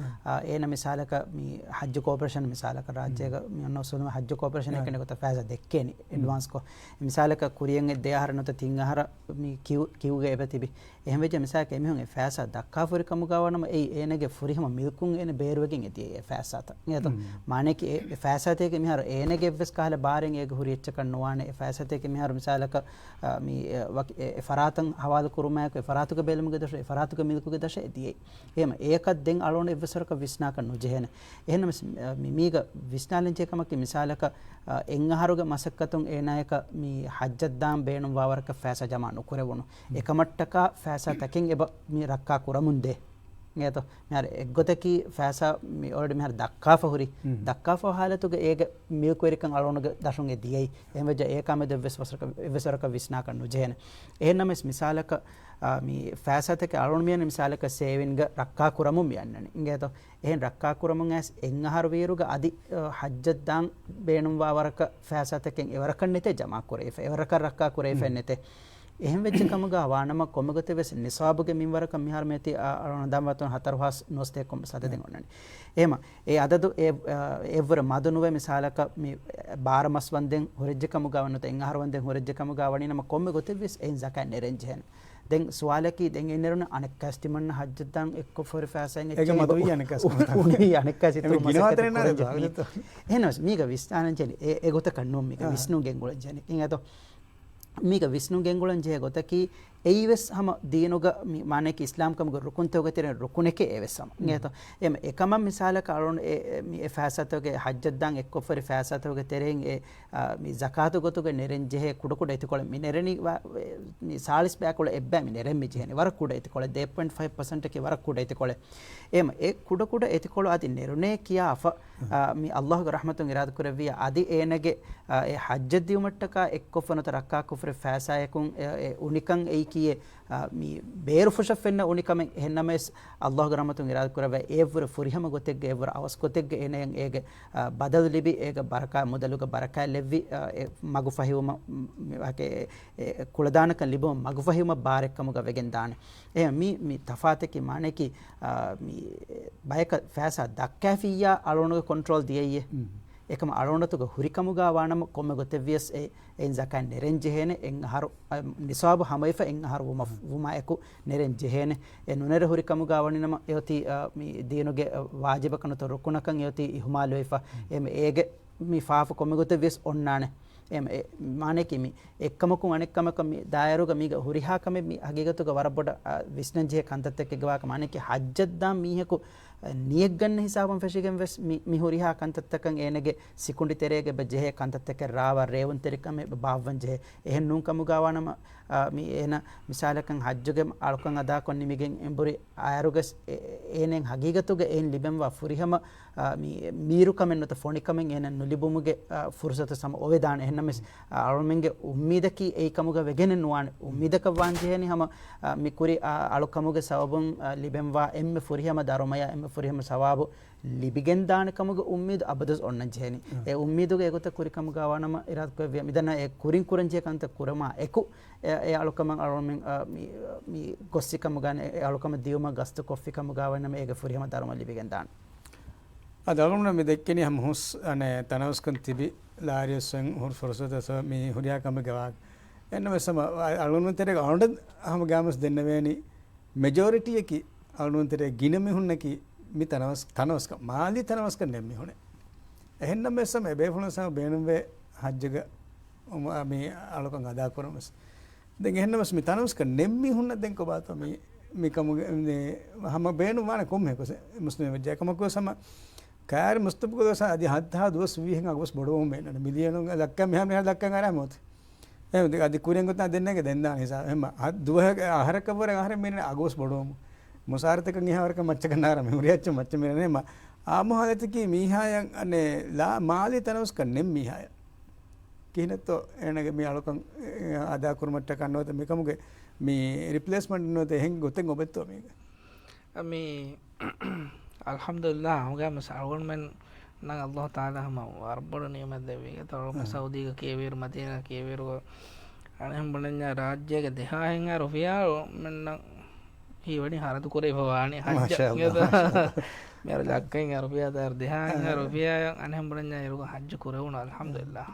އާ، އޭނަ މިސާލަކަށް މި ހައްޖު ކޯޕަރޭޝަން މިސާލަކަށް ރާއްޖޭގަ މި އޮންނަ އުސޫލުން ހައްޖު ކޯޕަރޭޝަން އެކަނި ގޮތަށް ފައިސާ ދެއްކޭނެ އެޑްވާންސް ކޮށް. މިސާލަކަށް ކުރިއަށް އެއް ދެ އަހަރެއް ނުވަތަ ތިން އަހަރަށް މި ކިއު، ކިއުގަ އެބަ ތިބި. އެހެންވެއްޖެ މިސާލަކަށް އެމީހުން އެ ފައިސާ ދައްކާފަ ހުރި ކަމުގަ ވަނަމަ އެއީ އޭނަގެ ފުރިހަމަ މިލްކުން އޭނަ ބޭރުވެގެން އެ ދިޔައީ އެ ފައިސާތައް. އިނގޭތޯ؟ މާނައަކީ އެ، އެ ފައިސާތަކެއް މިހާރު އޭނަގެ އެއްވެސް ކަހަލަ ބާރެއް އޭގެ ހުރި އެއްޗަކަށް ނުވާނެ. އެ ފައިސާތަކެއް މިހާރު މިސާލަކަށް، އާ، މި، އެ، ވަކި، އެ، އެ ފަރާތަށް ހަވާލު ކުރުމާއެކު އެ ފަރާތުގެ ބެލުމުގެ ދަށަށް، އެ ފަރާތުގެ މިލްކުގެ ދަށަށް އެ ދިޔައީ. އެހެން އެއަކަށް ދެން އަޅުގަނޑު އެއްވެސް ވަރަކަށް ވިސްނާކަށް ނުޖެހޭނެ. އެހެންނަމަވެސް، މި، މި، މީގަ ވިސްނާލަންޖެހޭ ކަމަކީ މިސާލަކަށް، އާ، އެއް އަހަރުގެ މަސައްކަތުން އޭނާޔަކަށް މި ހައްޖަށް ދާން ބޭނުންވާ ވަރަކަށް ފައިސާ ޖަމާ ނުކުރެވުނު. އެކަމަށްޓަކާ ފައިސާތަކެއް އެބަ މި ރައްކާ ކުރަމުންދޭ. އިނގޭތޯ؟ މިހާރު އެއްގޮތަކީ ފައިސާ މި އޯލްރެޑީ މިހާރު ދައްކާފަ ހުރި. ދައްކާފަ ހާލަތުގަ އޭގެ މިލްކުވެރިކަން އަޅުގަނޑުގެ ދަށުން އެ ދިޔައީ. އެހެންވެއްޖެ އެ ކަމެއް އެއްވެސް ވަރަކަށް، އެއްވެސް ވަރަކަށް ވިސްނާކަށް ނުޖެހޭނެ. އެހެންނަމަވެސް މިސާލަކަށް، އާ، މި ފައިސާތަކެއް އަޅުގަނޑު މިއަންނަނީ މިސާލަކަށް ސޭވިންގ ރައްކާ ކުރަމުން މިއަންނަނީ. އިނގޭތޯ؟ އެހެން ރައްކާ ކުރަމުން އައިސް އެއް އަހަރު ވީއިރުގަ އަދި، އަ، ހައްޖަށް ދާން ބޭނުންވާ ވަރަކަށް ފައިސާތަކެއް އެވަރަކަށް ނެތޭ ޖަމާ ކުރެވިފަ، އެވަރަކަށް ރައްކާ ކުރެވިފައެއް ނެތޭ. އެހެން ވެއްޖެ ކަމުގަ ވާނަމަ ކޮންމެ ގޮތެއް ވެސް ނިސާބުގެ މިންވަރަކަށް މިހާރު މިއޮތީ، އަ، އަޅުގަނޑު ދަންވަތުން ހަތަރު ހާސް ނުވަސަތޭކަ ކޮންމެސް އަދަދެއް އޮންނަނީ. އެހެމަ، އެ އަދަދު އެ، އަ، އެއްވުރެ މަދު ނުވެ މިސާލަކަށް މި ބާރަ މަސް ވަންދެން ހުރެއްޖެ ކަމުގަ ނުވަތަ އެއް އަހަރު ވަންދެން ހުރެއްޖެ ކަމުގަ ވަނީ ނަމަ ކޮންމެ ގޮތެއް ވެސް އެއިން ޒަކާތް ނެރެން ޖެހޭނެ. ދެން ސުވާލަކީ ދެން އެ ނެރުނު އަނެއްކާސް ތިމަންނަ ހައްޖަށް ދާން އެއްކޮށް ފަހުރި ފައިސާއިން އެއްޗެއް އެއްޗެއް އެއް މަދުވީ އަނެއްކާސް އިތުރު މަސައްކަތެއް ކުރެއްޖެ. އެހެންނަމަވެސް މީގަ ވިސްނާނަން ޖެހޭ އެ، އެ ގޮތަކަށް ނޫން މީގަ ވިސްނުން ގެންގުޅަން ޖެހޭ. އިނގޭތޯ؟ މީގަ ވިސްނުން ގެންގުޅަން ޖެހޭ ގޮތަކީ އެއީ ވެސް ހަމަ ދީނުގަ މި މާނައަކީ އިސްލާމް ކަމުގެ ރުކުންތަކުގެ ތެރެއިން ރުކުނެކޭ އެވެސް ހަމަ. އިނގޭތޯ؟ އެހެމަ އެކަމަށް މިސާލަކަށް އަޅުގަނޑު އެ، އެ، މި އެ ފައިސާތަކުގެ ހައްޖަށް ދާން އެއްކޮށްފަހުރި ފައިސާތަކުގެ ތެރެއިން އެ އާ، މި ޒަކާތު ގޮތުގަ ނެރެން ޖެހޭ ކުޑަކުޑަ އެތިކޮޅެއް މި ނެރެނީ ވަ-، މި ސާޅީސް ބައިކޮޅަށް އެއްބައި މި ނެރެން މި ޖެހެނީ. ވަރަށް ކުޑަ އެތިކޮޅެއް، ދޭ ޕޮއިންޓް ފައިވް ޕަސެންޓަކީ ވަރަށް ކުޑަ އެތިކޮޅެއް. އެހެމަ އެ ކުޑަކުޑަ އެތިކޮޅު އަދި ނެރުނޭ ކިޔާފަ، އާ، މި އައްލާހުގެ ރަޙްމަތުން އިރާދަކުރެއްވިޔާ އަދި އޭނަގެ، އާ، އެ ހައްޖަށް ދިއުމަށްޓަކާ އެއްކޮށްފަ ނުވަތަ ރައްކާކޮށްފަ ހުރި ފައިސާއަކުން އެ، އެ އުނިކަން އެއީކީއެއް، އާ، މި ބޭރުފުށަށް ފެންނަ އުނިކަމެއް. އެހެންނަމަވެސް، އައްލާހުގެ ރަޙްމަތުން އިރާދަކުރެއްވިޔާ އެއަށްވުރެ ފުރިހަމަ ގޮތެއްގަ، އެއަށްވުރެ އަވަސް ގޮތެއްގަ އޭނަޔަށް އޭގެ، އާ، ބަދަލު ލިބި، އޭގެ ބަރަކާތް މުދަލުގެ ބަރަކާތް ލެއްވި، އާ، އެ މަގު ފަހިވުމަށް، މި ވާހަކަ އެ، އެ ކުޅަދާނަކަން ލިބުމަށް މަގު ފަހިވުމަށް ބާރެއްކަމުގަ ވެގެން ދާނެ. އެ މި، މި ތަފާތަކީ މާނައަކީ، އާ، މި ބަޔަކަށް ފައިސާ ދައްކާފިއްޔާ އަޅުގަނޑުގެ ކޮންޓްރޯލް ދިޔައީ. އެކަމަ އަޅުގަނޑުގެ ހުރިކަމުގަ ވާނަމަ ކޮންމެ ގޮތެއްވިޔަސް އެ އެއިން ޒަކާތް ނެރެން ޖެހޭނެ، އެއް އަހަރު، އަ، ނިސާބު ހަމަވެފަ އެއް އަހަރު ވުމަ، ވުމާއެކު ނެރެން ޖެހޭނެ. އެ ނުނެރެ ހުރި ކަމުގަ ވަނީ ނަމަ އެއޮތީ، އަ، މި ދީނުގެ، އަ، ވާޖިބަކަށް ނުވަތަ ރުކުނަކަށް އެއޮތީ އިހުމާލުވެފަ. އެ އޭގެ މި ފާފަ ކޮންމެ ގޮތެއް ވިޔަސް އޮންނާނެ. އެ މާނައަކީ މި އެއްކަމަކުން އަނެއްކަމަކަށް މި ދާއިރުގަ މީގަ ހުރިހާ ކަމެއް މި ހަގީގަތުގަ ވަރަށް ބޮޑަށް، އަ، ވިސްނަން ޖެހޭ ކަންތައްތަކެއްގެ ވާހަކަ. މާނައަކީ ހައްޖަށް ދާން މީހަކު ނިޔަތްގަންނަ ހިސާބުން ފެށިގެން ވެސް މި، މި ހުރިހާ ކަންތައްތަކަށް އޭނަގެ ސިކުނޑި ތެރޭގަ އެބަ ޖެހޭ ކަންތައްތަކެއް ރާވާ ރޭވުންތެރިކަމެއް އެބަ ބާއްވަން ޖެހޭ. އެހެން ނޫން ކަމުގަ ވާނަމަ، އާ، މި އޭނަ މިސާލަކަށް ހައްޖުގެ އަޅުކަން އަދާކޮށް ނިމިގެން އެނބުރި އައިރުގަސް އެ، އޭނައަށް ހަގީގަތުގަ އޭނަ ލިބެންވާ ފުރިހަމަ، އާ، މި މީރުކަމެއް ނުވަތަ ފޮނިކަމެއް އޭނަ ނުލިބުމުގެ، އާ، ފުރުސަތު ސަމަ އޮވެދާނެ. އެހެންނަމަވެސް، އާ، އަޅުމެންގެ އުއްމީދަކީ އެއީ ކަމުގަ ވެގެނެއް ނުވާނެ. އުއްމީދަކަށް ވާން ޖެހޭނީ ހަމަ، އާ، މި ކުރި، އާ، އަޅުކަމުގެ ސަބަބުން، އާ، ލިބެންވާ އެންމެ ފުރިހަމަ ދަރުމަޔާ އެންމެ ފުރިހަމަ ސަވާބު ލިބިގެންދާނެ ކަމުގެ އުއްމީދު އަބަދުވެސް އޮންނަން ޖެހޭނީ. އެ އުއްމީދުގެ އެގޮތަށް ކުރިކަމުގަ ވާނަމަ އިރާދަކުރެއްވިޔާ މިދަންނަ އެ ކުރިން ކުރަންޖެހޭ ކަންތައް ކުރުމާ އެކު، އެ، އެ އަޅުކަމަށް އަޅުމެން، އަ، މި، މި ގޮއްސި ކަމުގަ އެ އަޅުކަމަށް ދިޔުމަށް ގަސްތު ކޮށްފި ކަމުގަ ވަނަމަ އޭގެ ފުރިހަމަ ދަރުމަ ލިބިގެންދާނެ. އަދި އަޅުގަނޑު މި ދެއްކެނީ ހަމަ ހުސް، އަނެއް، ތަނަވަސްކަން ތިބި ލާރިޔަސް ހުރި ފުރުސަތު މި ހުރިހާ ކަމެއްގެ ވާހަކަ. އެންނަމެސް ހަމަ އަޅުގަނޑު ތެރޭގަ އަޅުގަނޑަށް ހަމަ ގާމަސް ދެންނެވޭނީ މެޖޯރިޓީއަކީ އަޅުގަނޑު ތެރޭ ގިނަ މީހުންނަކީ މި ތަނަވަސް، ތަނަވަސްކަން، މާލީ ތަނަވަސްކަން ނެތް މި ހުނެ. އެހެންނަމަވެސް ހަމަ އެ ބޭފުޅުން ހަމަ ބޭނުންވޭ ޙައްޖަކަށް މި އަޅުކަން އަދާކުރަން ވެސް. ދެން އެހެންނަމަވެސް މި ތަނަވަސްކަން ނެތް މީހުންނަށް ދެން ކޮބާތޯ މި، މި ކަމުގެ، މި ހަމަ ބޭނުން ވާނެ ކޮންމެހެކު މުސްލިމެއް ވެއްޖެ. އެކަމަކުވެސް ހަމަ ކާރި މުސްތަބްޤުލު ވެސް އަދި ހަތްދަހާ ދުވަސް ވީހެއް އަގުވެސް ބޮޑުވަމުން ބޭނުން. މިލިޔަނުން ލައްކަ މިހާ މިހާ ލައްކަ އަރާ މޮތި. އެހެން އަދި ކުރިން ގޮތަށް ދެންނެގެ ދެން ދާނެ ހިސާބު. އެހެން އަ، ދުވަހަކަށް އަހަރަކަށް ވުރެ އަހަރެން މިނެ އަގުވެސް ބޮޑުވަމުން. މުސާރަތަކަށް އެހާވަރަކަށް މައްޗަކަށް ނާރާ މި ހުރި އެއްޗެއް މައްޗަށް މިނެ. އެހެން އާއްމު ހާލަތަކީ މީހާޔަށް އަނެއް ލާ މާލީ ތަނަވަސްކަން ނެތް މީހާޔަށް. ކިހިނެއްތޯ އޭނަގެ މި އަޅުކަން އެ، އަދާކުރުމަށްޓަކާ ނުވަތަ މިކަމުގެ މި ރިޕްލޭސްމަންޓް ނުވަތަ އެހެން ގޮތެއް އޮބެއްތޯ މީގެ؟ މި އަލްޙަމްދުލިއްލާ، ހަމަގައިމުވެސް އަޅުގަނޑުމެންނަށް އައްލާހު ތަޢާލާ ހަމަ ވަރަށް ބޮޑު ނިޢުމަތް ދެއްވީގެ. ތަޅު މި ސައުދީގަ ކިޔެވިއިރު، މަދީނާ ކިޔެވިއިރު، އަނެއް ބުނަންޏާ ރާއްޖޭގެ ދެހާހެއްހާ ރުފިޔާ މެންނަށް ހީވަނީ ހަރަދު ކުރެވިފަ ވާނީ ޙައްޖަށް. މާޝާ އައްލާ، އިނގޭތޯ؟ މާޝާ އައްލާ. މިހާރު ލައްކައެއްހާ ރުފިޔާ ދާއިރު ދެހާހެއްހާ އާ. ރުފިޔާއަށް އަނެއް ބުނަންޏާ އިރުގަ ޙައްޖު ކުރެވުނު، އަލްޙަމްދުލިއްލާ.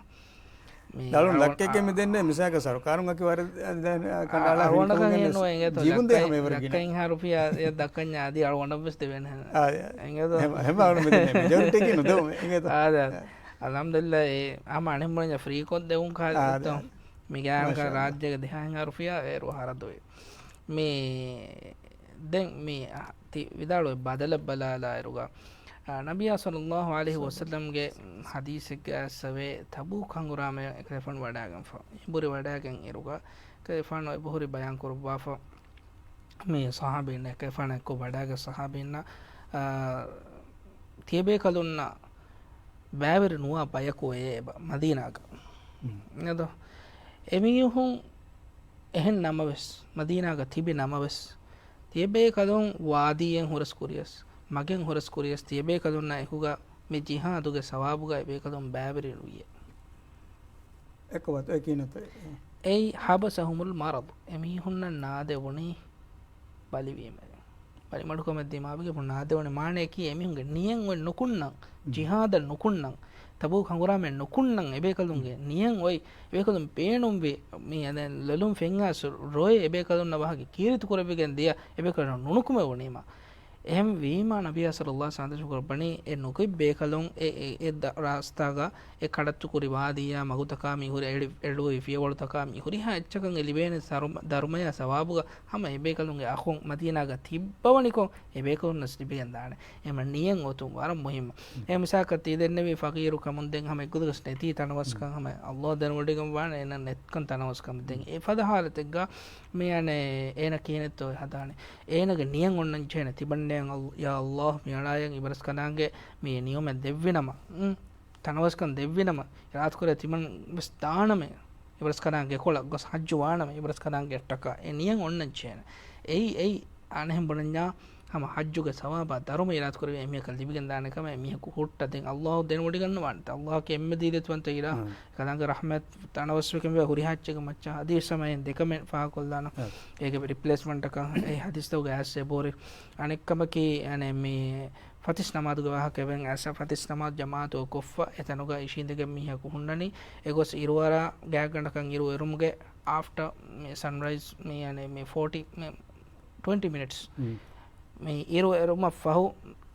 މި ދަޅުން އަޅު-، ލައްކެއްގެ އާ. މި ދެންނެ މިސާލަކަށް ސަރުކާރުން އަކި ވަރަށް ދެން ކަނޑައަޅާ އަޅުގަނޑަކަށް ހިނިކަމުން ހެންނުވޭ އިނގޭތޯ، ޖީބުން ދޭ ލައްކައި، ހަމަ އެވަރު ގިނަ. ލައްކައިންހާ ރުފިޔާ އެއް ދައްކަންޏާ އަދި އަޅުގަނޑަށް ވެސް ދެވޭނެ. އާ، އެ. ހެން-، ހެން އަޅުގަނޑު މި ދެންނެ މެޖޯރިޓީގެ ނުދެވުމެ އިނގޭތޯ. އާ، އާ. އަލްޙަމްދުލިއްލާ، އެ ހަމަ އަނެއް ބުނަންޏާ ފްރީކޮށް ދެވުން ކާ-، އާ، އެތޯ. އާ. މި ގާންކަ މާޝާ އައްލާ. ރާއްޖޭގެ ދެހާހެއްހާ ރުފިޔާ އޭރު ހަރަދުވި. މި ދެން މި ތި ވިދާޅުވި ބަދަލަށް ބަލާލާއިރުގަ، އާ، ނަބިއްޔާ ޞައްލައްލާހު ޢަލައިހި ވަސައްލަމްގެ ޙަދީޘެއްގައި އައިސްފަވޭ، ތަބޫކް ހަނގުރާމަޔަށް އެކަލޭފާނު ވަޑައިގެންފަ. އެބުރި ވަޑައިގެން އިރުގަ، ކަލޭފާނު އެބަހުރި ބަޔާން ކުރައްވާފަ. މި ޞަޙާބީންނަށް، އެކަލޭފާނާ އެއްކޮށް ވަޑައިގަތް ޞަޙާބީންނަށް، އާ، ތިޔަބޭކަލުންނަށް ބައިވެރި ނުވާ ބަޔަކު އެބަ މަދީނާގަ. އެދޯ، އެމީހުން އެހެން ނަމަވެސް، މަދީނާގަ ތިބި ނަމަވެސް، ތިޔަބޭކަލުން ވާދީއެއް ހުރަސް ކުރިޔަސް، މަގެއް ހުރަސް ކުރިޔަސް، ތިޔަބޭކަލުންނާ އެކުގަ މި ޖިހާދުގެ ސަވާބުގަ އެބޭކަލުން ބައިވެރި ނުވިޔޭ. އެކަމަކު އެކީ ނެތޭ. އެއީ ހަބަސަހުމުލް މަރަޟު، އެމީހުންނަށް ނާދެވުނީ ބަލިވީމަ. ބަލިމަޑުކަމެއް ދިމާވިގެން ނާދެވުނީ. މާނަޔަކީ އެމީހުންގެ ނިޔަތް އޮތް ނުކުންނަން، ޖިހާދަށް ނުކުންނަން، ތަބޫކް ހަނގުރާމަޔަށް ނުކުންނަން، އެބޭކަލުންގެ ނިޔަތް އޮތް، އެބޭކަލުން ބޭނުންވި، މި އަދެ ލޮލުން ފެންއައިސް ރޮއެ އެބޭކަލުންނަށް ވާހަކަ ކީރިތި ކުރެވިގެން ދިޔަ، އެބޭކަލުން ނުނުކުމެވުނީމަ. އެހެންވީމާ، ނަބިއްޔާ ޞައްލައްލާހު ޢަލައިހި ވަސައްލަމަ ކުރައްވަނީ އެ ނުކުތް ބޭކަލުން އެ، އެ، އެ ދަ-، ރާސްތާގަ އެ ކަޑައްޗުކުރި ވާދީއާ މަގުތަކާ މި ހުރި އެޅި-، އެޅުވި ފިޔަވަޅުތަކާ މި ހުރިހާ އެއްޗަކަށް އެ ލިބޭނެ ސަރު-، ދަރުމަޔާ ސަވާބުގަ ހަމަ އެބޭކަލުންގެ އަޚުން މަދީނާގަ ތިއްބަވަނިކޮށް އެބޭކަލުންނަސް ލިބިގެން ދާނެ. އެމަ ނިޔަތް އޮތުން ވަރަށް މުހިއްމު. އެ މިސާލަކަށް ތި ދެންނެވި ފަޤީރު ކަމުން ދެން ހަމަ އެއްގޮތަކަށް ނެތީ ތަނަވަސްކަން ހަމަ އައްލާހު ދެނެވޮޑިގެން ވާނެ އޭނަ ނެތްކަން ތަނަވަސްކަން. ދެން އެ ފަދަ ޙާލަތެއްގަ މި އަނެއް އޭނަ ކިހިނެއްތޯ ހަދާނެ. އޭނަގެ ނިޔަތް އޮންނަން ޖެހޭނެ ތިބަންނޭ އަލް-، ޔާ އަލްލާހު މިއަޅާޔަށް އިބަރަސްކަލާނގެ މި ނިޢުމަތް ދެއްވިނަމަ، ތަނަވަސްކަން ދެއްވިނަމަ، އިރާދަކުރޭ ތިމަން ވެސް ދާނަމޭ، އިބަރަސްކަލާނގެ ކޮޅަށް ގޮސް ޙައްޖު ވާނަމޭ، އިބަރަސްކަލާނގެ އަށްޓަކާ އެ ނިޔަތް އޮންނަން ޖެހޭނެ. އެއީ، އެއީ އަނެއްހެން ބުނަންޏާ ހަމަ ޙައްޖުގެ ސަވާބާ ދަރުމަ އިރާދަކުރެވޭ އެމީހަކަށް ލިބިގެންދާނެ ކަމަށް އެމީހަކު ހުއްޓަ ދެން އަލްލާހު ދެނެވޮޑިގަންނަވާނެތަ؟ އަލްލާހަކީ އެންމެ ދީލަތިވަންތަ އިލާހު. ކަލާނގެ ރަޙްމަތް ތަނަވަސްވެގެންވޭ ހުރިހާ އެއްޗެއްގެ މައްޗަށް ޙަދީޘް ހަމައިން ދެކަމެއް ފާހަގަކޮށްލާނަ. އޭގެ ރިޕްލޭސްމަންޓަކަށް އެ ޙަދީޘްތަކުގައި އައިސް އެބޯރި. އަނެއްކަމަކީ، އަނެއް މި ފަތިސް ނަމާދުގެ ވާހަކަ އެވެން އައިސް ފަތިސް ނަމާދު ޖަމާޢަތު ކޮށްފަ އެތަނުގަ އިށީނދެގެން މީހަކު ހުންނަނީ. އެގޮސް އިރުއަރާ ގާތްގަނޑަކަށް އިރު އެރުމުގެ އާފްޓަ މި ސަންރައިޒް މި އަނެއް މި ފޯޓީ މި ޓްވެންޓީ މިނިޓްސް. މި އިރު އެރުމަށް ފަހު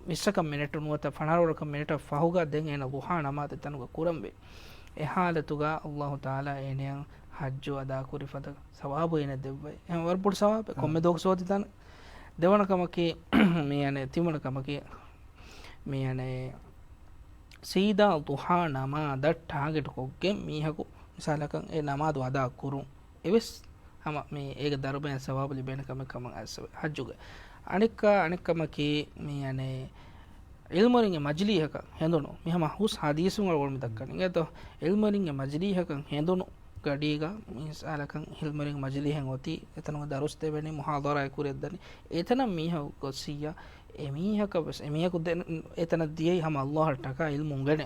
ވިއްސަކަށް މިނެޓު ނުވަތަ ފަނަރަ ވަރަކަށް މިނެޓަށް ފަހުގަ ދެން އޭނަ ޟުޙާ ނަމާދު އެތަނުގަ ކުރަންވީ. އެ ޙާލަތުގަ އަލްލާހު ތަޢާލާ އޭނަޔަށް ޙައްޖު އަދާކުރި ފަދަ ސަވާބު އޭނަ ދެއްވައި. އެހެން ވަރަށް ބޮޑު ސަވާބެއް ކޮންމެ ދުވަހަކު ސޯދިދާނެ. ދެވަނަ ކަމަކީ، މި އަނެއް ތިންވަނަ ކަމަކީ، މި އަނެއް ސީދާ ޟުޙާ ނަމާދަށް ޓާގެޓް ކޮށްގެން މީހަކު މިސާލަކަށް އެ ނަމާދު އަދާ ކުރުން. އެވެސް ހަމަ މި އޭގެ ދަރުމަޔަށް ސަވާބު ލިބޭނެ ކަމެއް ކަމަށް އައިސްފަ ޙައްޖުގެ. އަނެއްކާ، އަނެއްކަމަކީ މި އަނެއް ޢިލްމުވެރިންގެ މަޖިލީހަކަށް ހެނދުނު، މި ހަމަ ހުސް ޙަދީޘުން އަޅުގަނޑު މި ދައްކަނީ. އިނގޭތޯ، ޢިލްމުވެރިންގެ މަޖިލީހަކަށް ހެނދުނު ގަޑީގަ މިސާލަކަށް ޢިލްމުވެރިންގެ މަޖިލީހެއް އޮތީ، އެތަނުގަ ދަރުސް ދެވެނީ، މުޙާޟަރާއެއް ކުރިއަށްދަނީ، އެތަނަށް މީހަކު ގޮއްސިއްޔާ، އެމީހަކަށް ވެސް، އެމީހަކު ދެން އެތަނަށް ދިޔައީ ހަމަ އަލްލާހަށް ޓަކާ ޢިލްމު އުނގެނެ.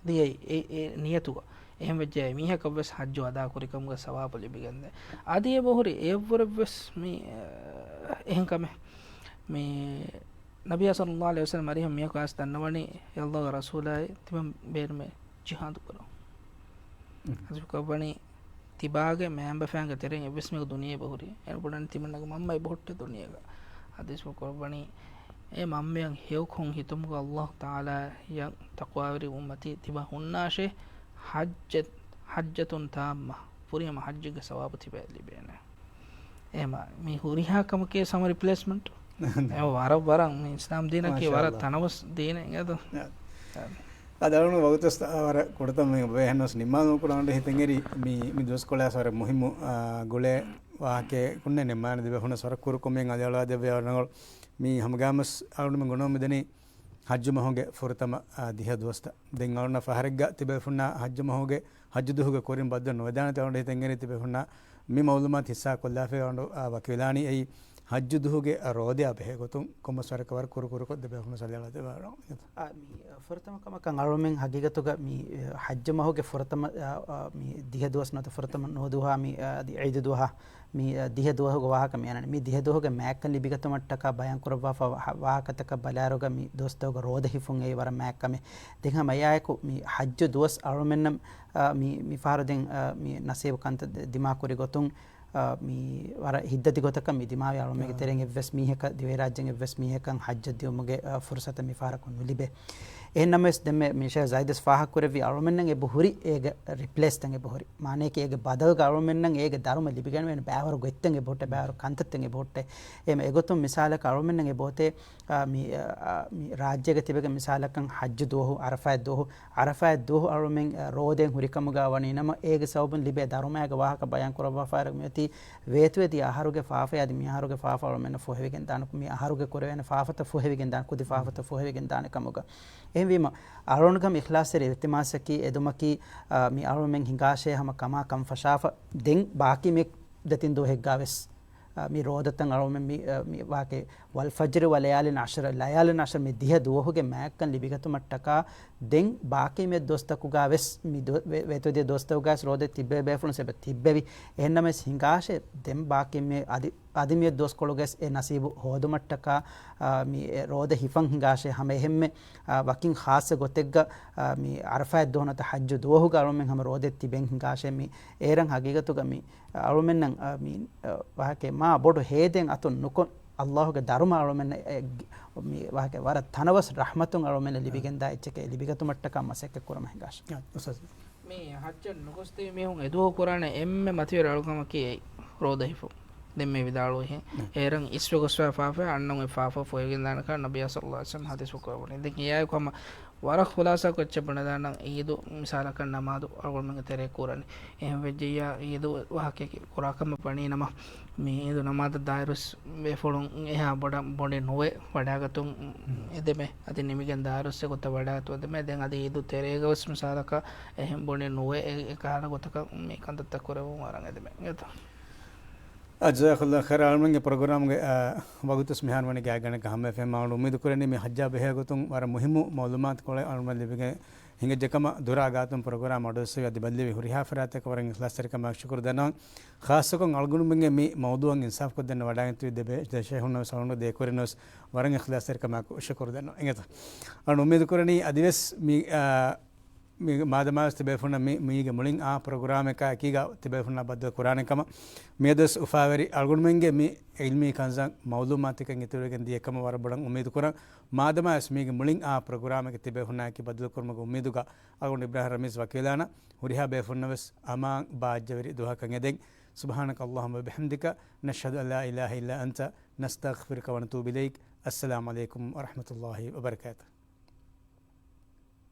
ދިޔައީ އެ، އެ ނިޔަތުގަ. އެހެން ވެއްޖެ އެމީހަކަށް ވެސް ޙައްޖު އަދާ ކުރިކަމުގެ ސަވާބު ލިބިގެންދޭ. އަދި އެބަހުރި އެއަށްވުރެ ވެސް މި، އެ، އެހެން ކަމެއް. މި ނަބިއްޔާ ޞައްލައްލާހު ޢަލައިހި ވަސައްލަމަ އަރިހަށް މީހަކު އައިސް ދަންނަވަނީ، އެ އަލްލާހުގެ ރަސޫލާއި ތިމަން ބޭނުމޭ ޖިހާދު ކުރަން. ހަދީސް ކުރައްވަނީ، ތިބާގެ މައިންބަފައިންގެ ތެރެއިން އެއްވެސް މީހަކު ދުނިޔެ ބަހުރި. އޭނަ ބުނަނީ ތިމަންނަގެ މަންމަ އެބަހުއްޓޭ ދުނިޔޭގަ. ހަދީސް ކުރައްވަނީ، އެ މަންމައަށް ހެޔޮކޮށް ހިތުމުގަ އައްލާހު ތަޢާލާއަށް ތަޤްވާވެރި އުއްމަތީ ތިބާ ހުންނާށޭ، ޙައްޖަ-، ޙައްޖަތުން ތާއްމަ، ފުރިހަމަ ޙައްޖެއްގެ ސަވާބު ތިބާއަށް ލިބޭނެ. އެހެމަ މި ހުރިހާ ކަމަކީ ސަމަ ރިޕްލޭސްމަންޓް. އެ ވަރަށް ވަރަށް މި އިސްލާމް ދީނަކީ ވަރަށް މާޝާﷲ. ތަނަވަސް ދީނެއް އެދު. އާ. އަދަ އަޅުން ވަގުތުސް ވަރަށް ކުޑަތަން މި ބޭހެންނަސް ނިންމާލުމަކުރާން ހިތެން އެރި މި، މި ދުވަސްކޮޅާސް ވަރަށް މުހިއްމު، އާ، ގުޅޭ ވާހަކަ ކުންނެ ނިންމާނެ ދެބެ ހުނަސް ވަރަށް ކުރުކޮށް މި އަލިއަޅާ ދެއްވޭ އަޅުން މި ހަމަގާމަސް އަޅުން މި ގުނަމި ދެނީ ޙައްޖު މަހުގެ ފުރަތަމަ، އާ، ދިހަ ދުވަސްތައް. ދެން އަޅުންނަށް ފަހަރެއްގަ ތިބޭފުންނާ ޙައްޖު މަހުގެ ޙައްޖު ދުވަހުގެ ކުރިން ބައްދަލު ނުވެދާނެތީ އަޅުން ހިތެން އެރި ތިބޭފުންނާ މި މައުލޫމާތު ހިއްސާ ކޮށްލާފައި އަޅުން، އާ، ވަކިވެލާނީ އެއީ ޙައްޖު ދުވަހުގެ ރޯދަޔާ ބެހޭ ގޮތުން ކޮންމެސް ވަރަކަށް ވަރަށް ކުރު ކުރުކޮށް ދެބޭފުން ސަލާމަތް ވާން. އާ، މި، އަ، ފުރަތަމަ ކަމަކަށް އަޅުމެން ހަގީގަތުގަ މި، އަ، ޙައްޖު މަހުގެ ފުރަތަމަ، އަ، އަ، މި ދިހަ ދުވަސް ނުވަތަ ފުރަތަމަ ނުވަ ދުވަހާ މި، އަ، އަދި ޢީދު ދުވަހާ މި، އަ، ދިހަ ދުވަހުގެ ވާހަކަ މި އަންނަނީ. މި ދިހަ ދުވަހުގެ މާތްކަން ލިބިގަތުމަށްޓަކާ ބަޔާން ކުރައްވާފަ ވާ-، ވާހަކަތަކަށް ބަލާއިރުގަ މި ދުވަސްތަކުގެ ރޯދަ ހިފުން އެއީ ވަރަށް މާތް ކަމެއް. ދެން ހަމަ އެއާއެކު މި ޙައްޖު ދުވަސް އަޅުމެންނަށް، އަ، މި، މި ފަހަރު ދެން، އަ، މި ނަސީބު ކަންތައް ދި-، ދިމާކުރި ގޮތުން، އާ، މި ވަރަށް ހިތްދަތި ގޮތަކަށް މި ދިމާވި އަޅުމެންގެ ތެރެއިން އެއްވެސް މީހަކަށް، ދިވެހިރާއްޖޭން އެއްވެސް މީހަކަށް ޙައްޖަށް ދިއުމުގެ، އާ، ފުރުޞަތެއް މިފަހަރަކު ނުލިބޭ. އެހެންނަމަވެސް، ދެންމެ މި ޝޭޚް ޒައިދަސް ފާހަގަކުރެއްވި އަޅުމެންނަށް އެބަހުރި އޭގެ ރިޕްލޭސްތައް އެބަހުރި. މާނަޔަކީ އޭގެ ބަދަލުގަ އަޅުމެންނަށް އޭގެ ދަރުމަ ލިބިގެންވޭނެ ބައިވަރު ގޮތްތައް އެބަހުއްޓޭ، ބައިވަރު ކަންތައްތައް އެބަހުއްޓޭ. އެހެމަ އެގޮތުން މިސާލަކަށް އަޅުމެންނަށް އެބައޮތޭ، އާ، މި، އާ، މި ރާއްޖޭގަ ތިބެގެން މިސާލަކަށް ޙައްޖު ދުވަހު، ޢަރަފާތް ދުވަހު، ޢަރަފާތް ދުވަހު އަޅުމެން، އަ، ރޯދައިން ހުރިކަމުގަ ވަނީ ނަމަ، އޭގެ ސަބަބުން ލިބޭ ދަރުމައިގެ ވާހަކަ ބަޔާން ކުރައްވާފައި މިއޮތީ ވޭތުވެދިޔަ އަހަރުގެ ފާފަޔާ އަދި މި އަހަރުގެ ފާފަ އަޅުމެންނަށް ފޮހެވިގެން ދާނެ، މި އަހަރުގެ ކުރެވޭނެ ފާފަތައް ފޮހެވިގެން ދާނެ، ކުދި ފާފަތައް ފޮހެވިގެން ދާނެ ކަމުގަ. އެހެންވީމަ، އަޅުގަނޑު އިޚްލާޞްތެރި އިލްތިމާސަކީ އެދުމަކީ، އަ، މި އަޅުމެން ހިނގާށޭ ހަމަ ކަމާ ކަން ފަށާފަ، ދެން ބާކީ މި ދެތިން ދުވަހެއްގަ ވެސް، އަ، މި ރޯދަތައް އަޅުމެން މި، އަ، މި ވާކެ، "والفجر وليال عشر، ليال عشر" މި ދިހަ ދުވަހުގެ މާތްކަން ލިބިގަތުމަށްޓަކާ، ދެން ބާކީ މި ދުވަސްތަކުގަ ވެސް މި ދު-، ވެ-، ވޭތުވެދިޔަ ދުވަސްތަކުގަ ވެސް ރޯދަ ތިއްބެވި ބޭފުޅުން ސެބަ ތިއްބެވި. އެހެންނަމަވެސް ހިނގާށޭ ދެން ބާކީ މި އަދި، އަދި މި ދުވަސްކޮޅުގަ ވެސް އެ ނަސީބު ހޯދުމަށްޓަކާ، އާ، މި އެ ރޯދަ ހިފަން ހިނގާށޭ ހަމަ އެހެންމެ، އާ، ވަކިން ޚާއްޞަ ގޮތެއްގަ، އާ، މި ޢަރަފާތް ދުވަހު ނުވަތަ ޙައްޖު ދުވަހުގަ އަޅުމެން ހަމަ ރޯދަ ތިބެން ހިނގާށޭ މި އޭރަށް ހަގީގަތުގަ މި އަޅުމެންނަށް، އަ، މި، އަ، ވާހަކަ މާ ބޮޑު ހޭދައެއް އަތުން ނުކޮށް، އައްލާހުގެ ދަރުމަ އަޅުމެންނަށް އެ، މި ވާހަކަ ވަރަށް ތަނަވަސް ރަޙްމަތުން އަޅުމެންނަށް ލިބިގެންދާ އެއްޗެކޭ، ލިބިގަތުމަށްޓަކާ މަސައްކަތް ކުރަމަށް ހިނގާށޭ. އާ، އުސްތާޛް. މި ޙައްޖަށް ނުގޮސްދެވި މީހުން އެދުވަހު ކުރާނެ އެންމެ މަތިވެރި އަޅުކަމަކީ އެއީ ރޯދަ ހިފުން. ދެން މި ވިދާޅުވިހެން. އޭރަށް އިސްވެ ގޮސްފައި ފާފައި އަންނަން އޮތް ފާފަ ފޮހެވިގެންދާނެކަން ނަބިއްޔާ ޞައްލައްލާހު ޢަލައިހި ވަސައްލަމަ ޙަދީޘް ކުރައްވަނީ. ދެން އެއާއެކު ހަމަ ވަރަށް ޚުލާޞާކޮށް އެއްޗެއް ބުނެދާނަން، ޢީދު މިސާލަކަށް ނަމާދު އަޅުގަނޑުމެންގެ ތެރޭ ކުރަނީ. އެހެން ވެއްޖެއްޔާ ޢީދު ވާހަކައަކީ ކުރާ ކަމެއް ވަނީ ނަމަ، މި ޢީދު ނަމާދަށް ދާއިރުވެސް ބޭފުޅުން އެހާ ބޮޑަށް ބޮނޑެއް ނުވެ ވަޑާގަތުން އެދެމެ. އަދި ނިމިގެން ދާއިރުވެސް އެގޮތަށް ވަޑާގަތުން އެދެމެ. ދެން އަދި ޢީދު ތެރޭގަވެސް މިސާލަކަށް އެހެން ބޮނޑެއް ނުވެ އެ، އެކަހަލަ ގޮތަކަށް މި ކަންތައްތައް ކުރެވުން ވަރަށް އެދެމެ. ޖަޒާކައްލާހު ޚައިރާ. އަޅުމެންގެ ޕްރޮގްރާމްގެ، އާ، ވަގުތުސް މިހާރު ވަނީ ގާތްގަނޑަކަށް ހަމަވެފަ. އަޅުގަނޑު އުއްމީދު ކުރަނީ މި ޙައްޖާ ބެހޭ ގޮތުން ވަރަށް މުހިއްމު މަޢުލޫމާތުކޮޅެއް އަޅުގަނޑަށް ލިބިގެން ހިނގައްޖެ ކަމަށް. ދުރާ ގާތުން ޕްރޮގްރާމް އަޑުއެއްސެވި އަދި ބައްލެވި ހުރިހާ ފަރާތްތަކަށް ވަރަށް އިޚްލާޞްތެރިކަމާއެކު ޝުކުރު ދަންނަވަން. ޚާއްޞަކޮށް އަޅުގަނޑުމެންގެ މި މައުޟޫޢަށް އިންސާފުކޮށްދޭން ވަޑާގެންދިޔަ ދެ ޝޭޚުންނަށް ވެސް އަޅުގަނޑު ދޭ ކުރިން ވެސް ވަރަށް އިޚްލާޞްތެރިކަމާއެކު ޝުކުރު ދަންނަވަން. އިނގޭތަ؟ އަޅުގަނޑު އުއްމީދު ކުރަނީ އަދިވެސް މި، އާ، މި މާދަމާވެސް ތިބޭފުންނަށް މި، މީގެ މުޅިން އާ ޕްރޮގްރާމަކާ އެކީގަ ތިބޭފުންނާ ބައްދަލު ކުރާނެ ކަމަށް. މިއަދުވެސް އުފާވެރި އަޅުގަނޑުމެންގެ މި ޢިލްމީ ކަންޒަށް މަޢުލޫމާތުތަކެއް އިތުރުވެގެން ދިޔަ ކަމަށް ވަރަށް ބޮޑަށް އުއްމީދު ކުރަން. މާދަމާވެސް މީގެ މުޅިން އާ ޕްރޮގްރާމެކޭ ތިބޭފުންނާއެކީ ބައްދަލު ކުރުމުގެ އުއްމީދުގަ އަޅުގަނޑު އިބްރާހިމް ރަމީޒް ވަކިވެލާނަން. ހުރިހާ ބޭފުންނަށް ވެސް އަމާން ބާއްޖަވެރި ދުވަހަކަށް އެދެން. سبحانك اللهم وبحمدك، نشهد أن لا إله إلا أنت، نستغفرك ونتوب إليك. السلام عليكم ورحمة الله وبركاته.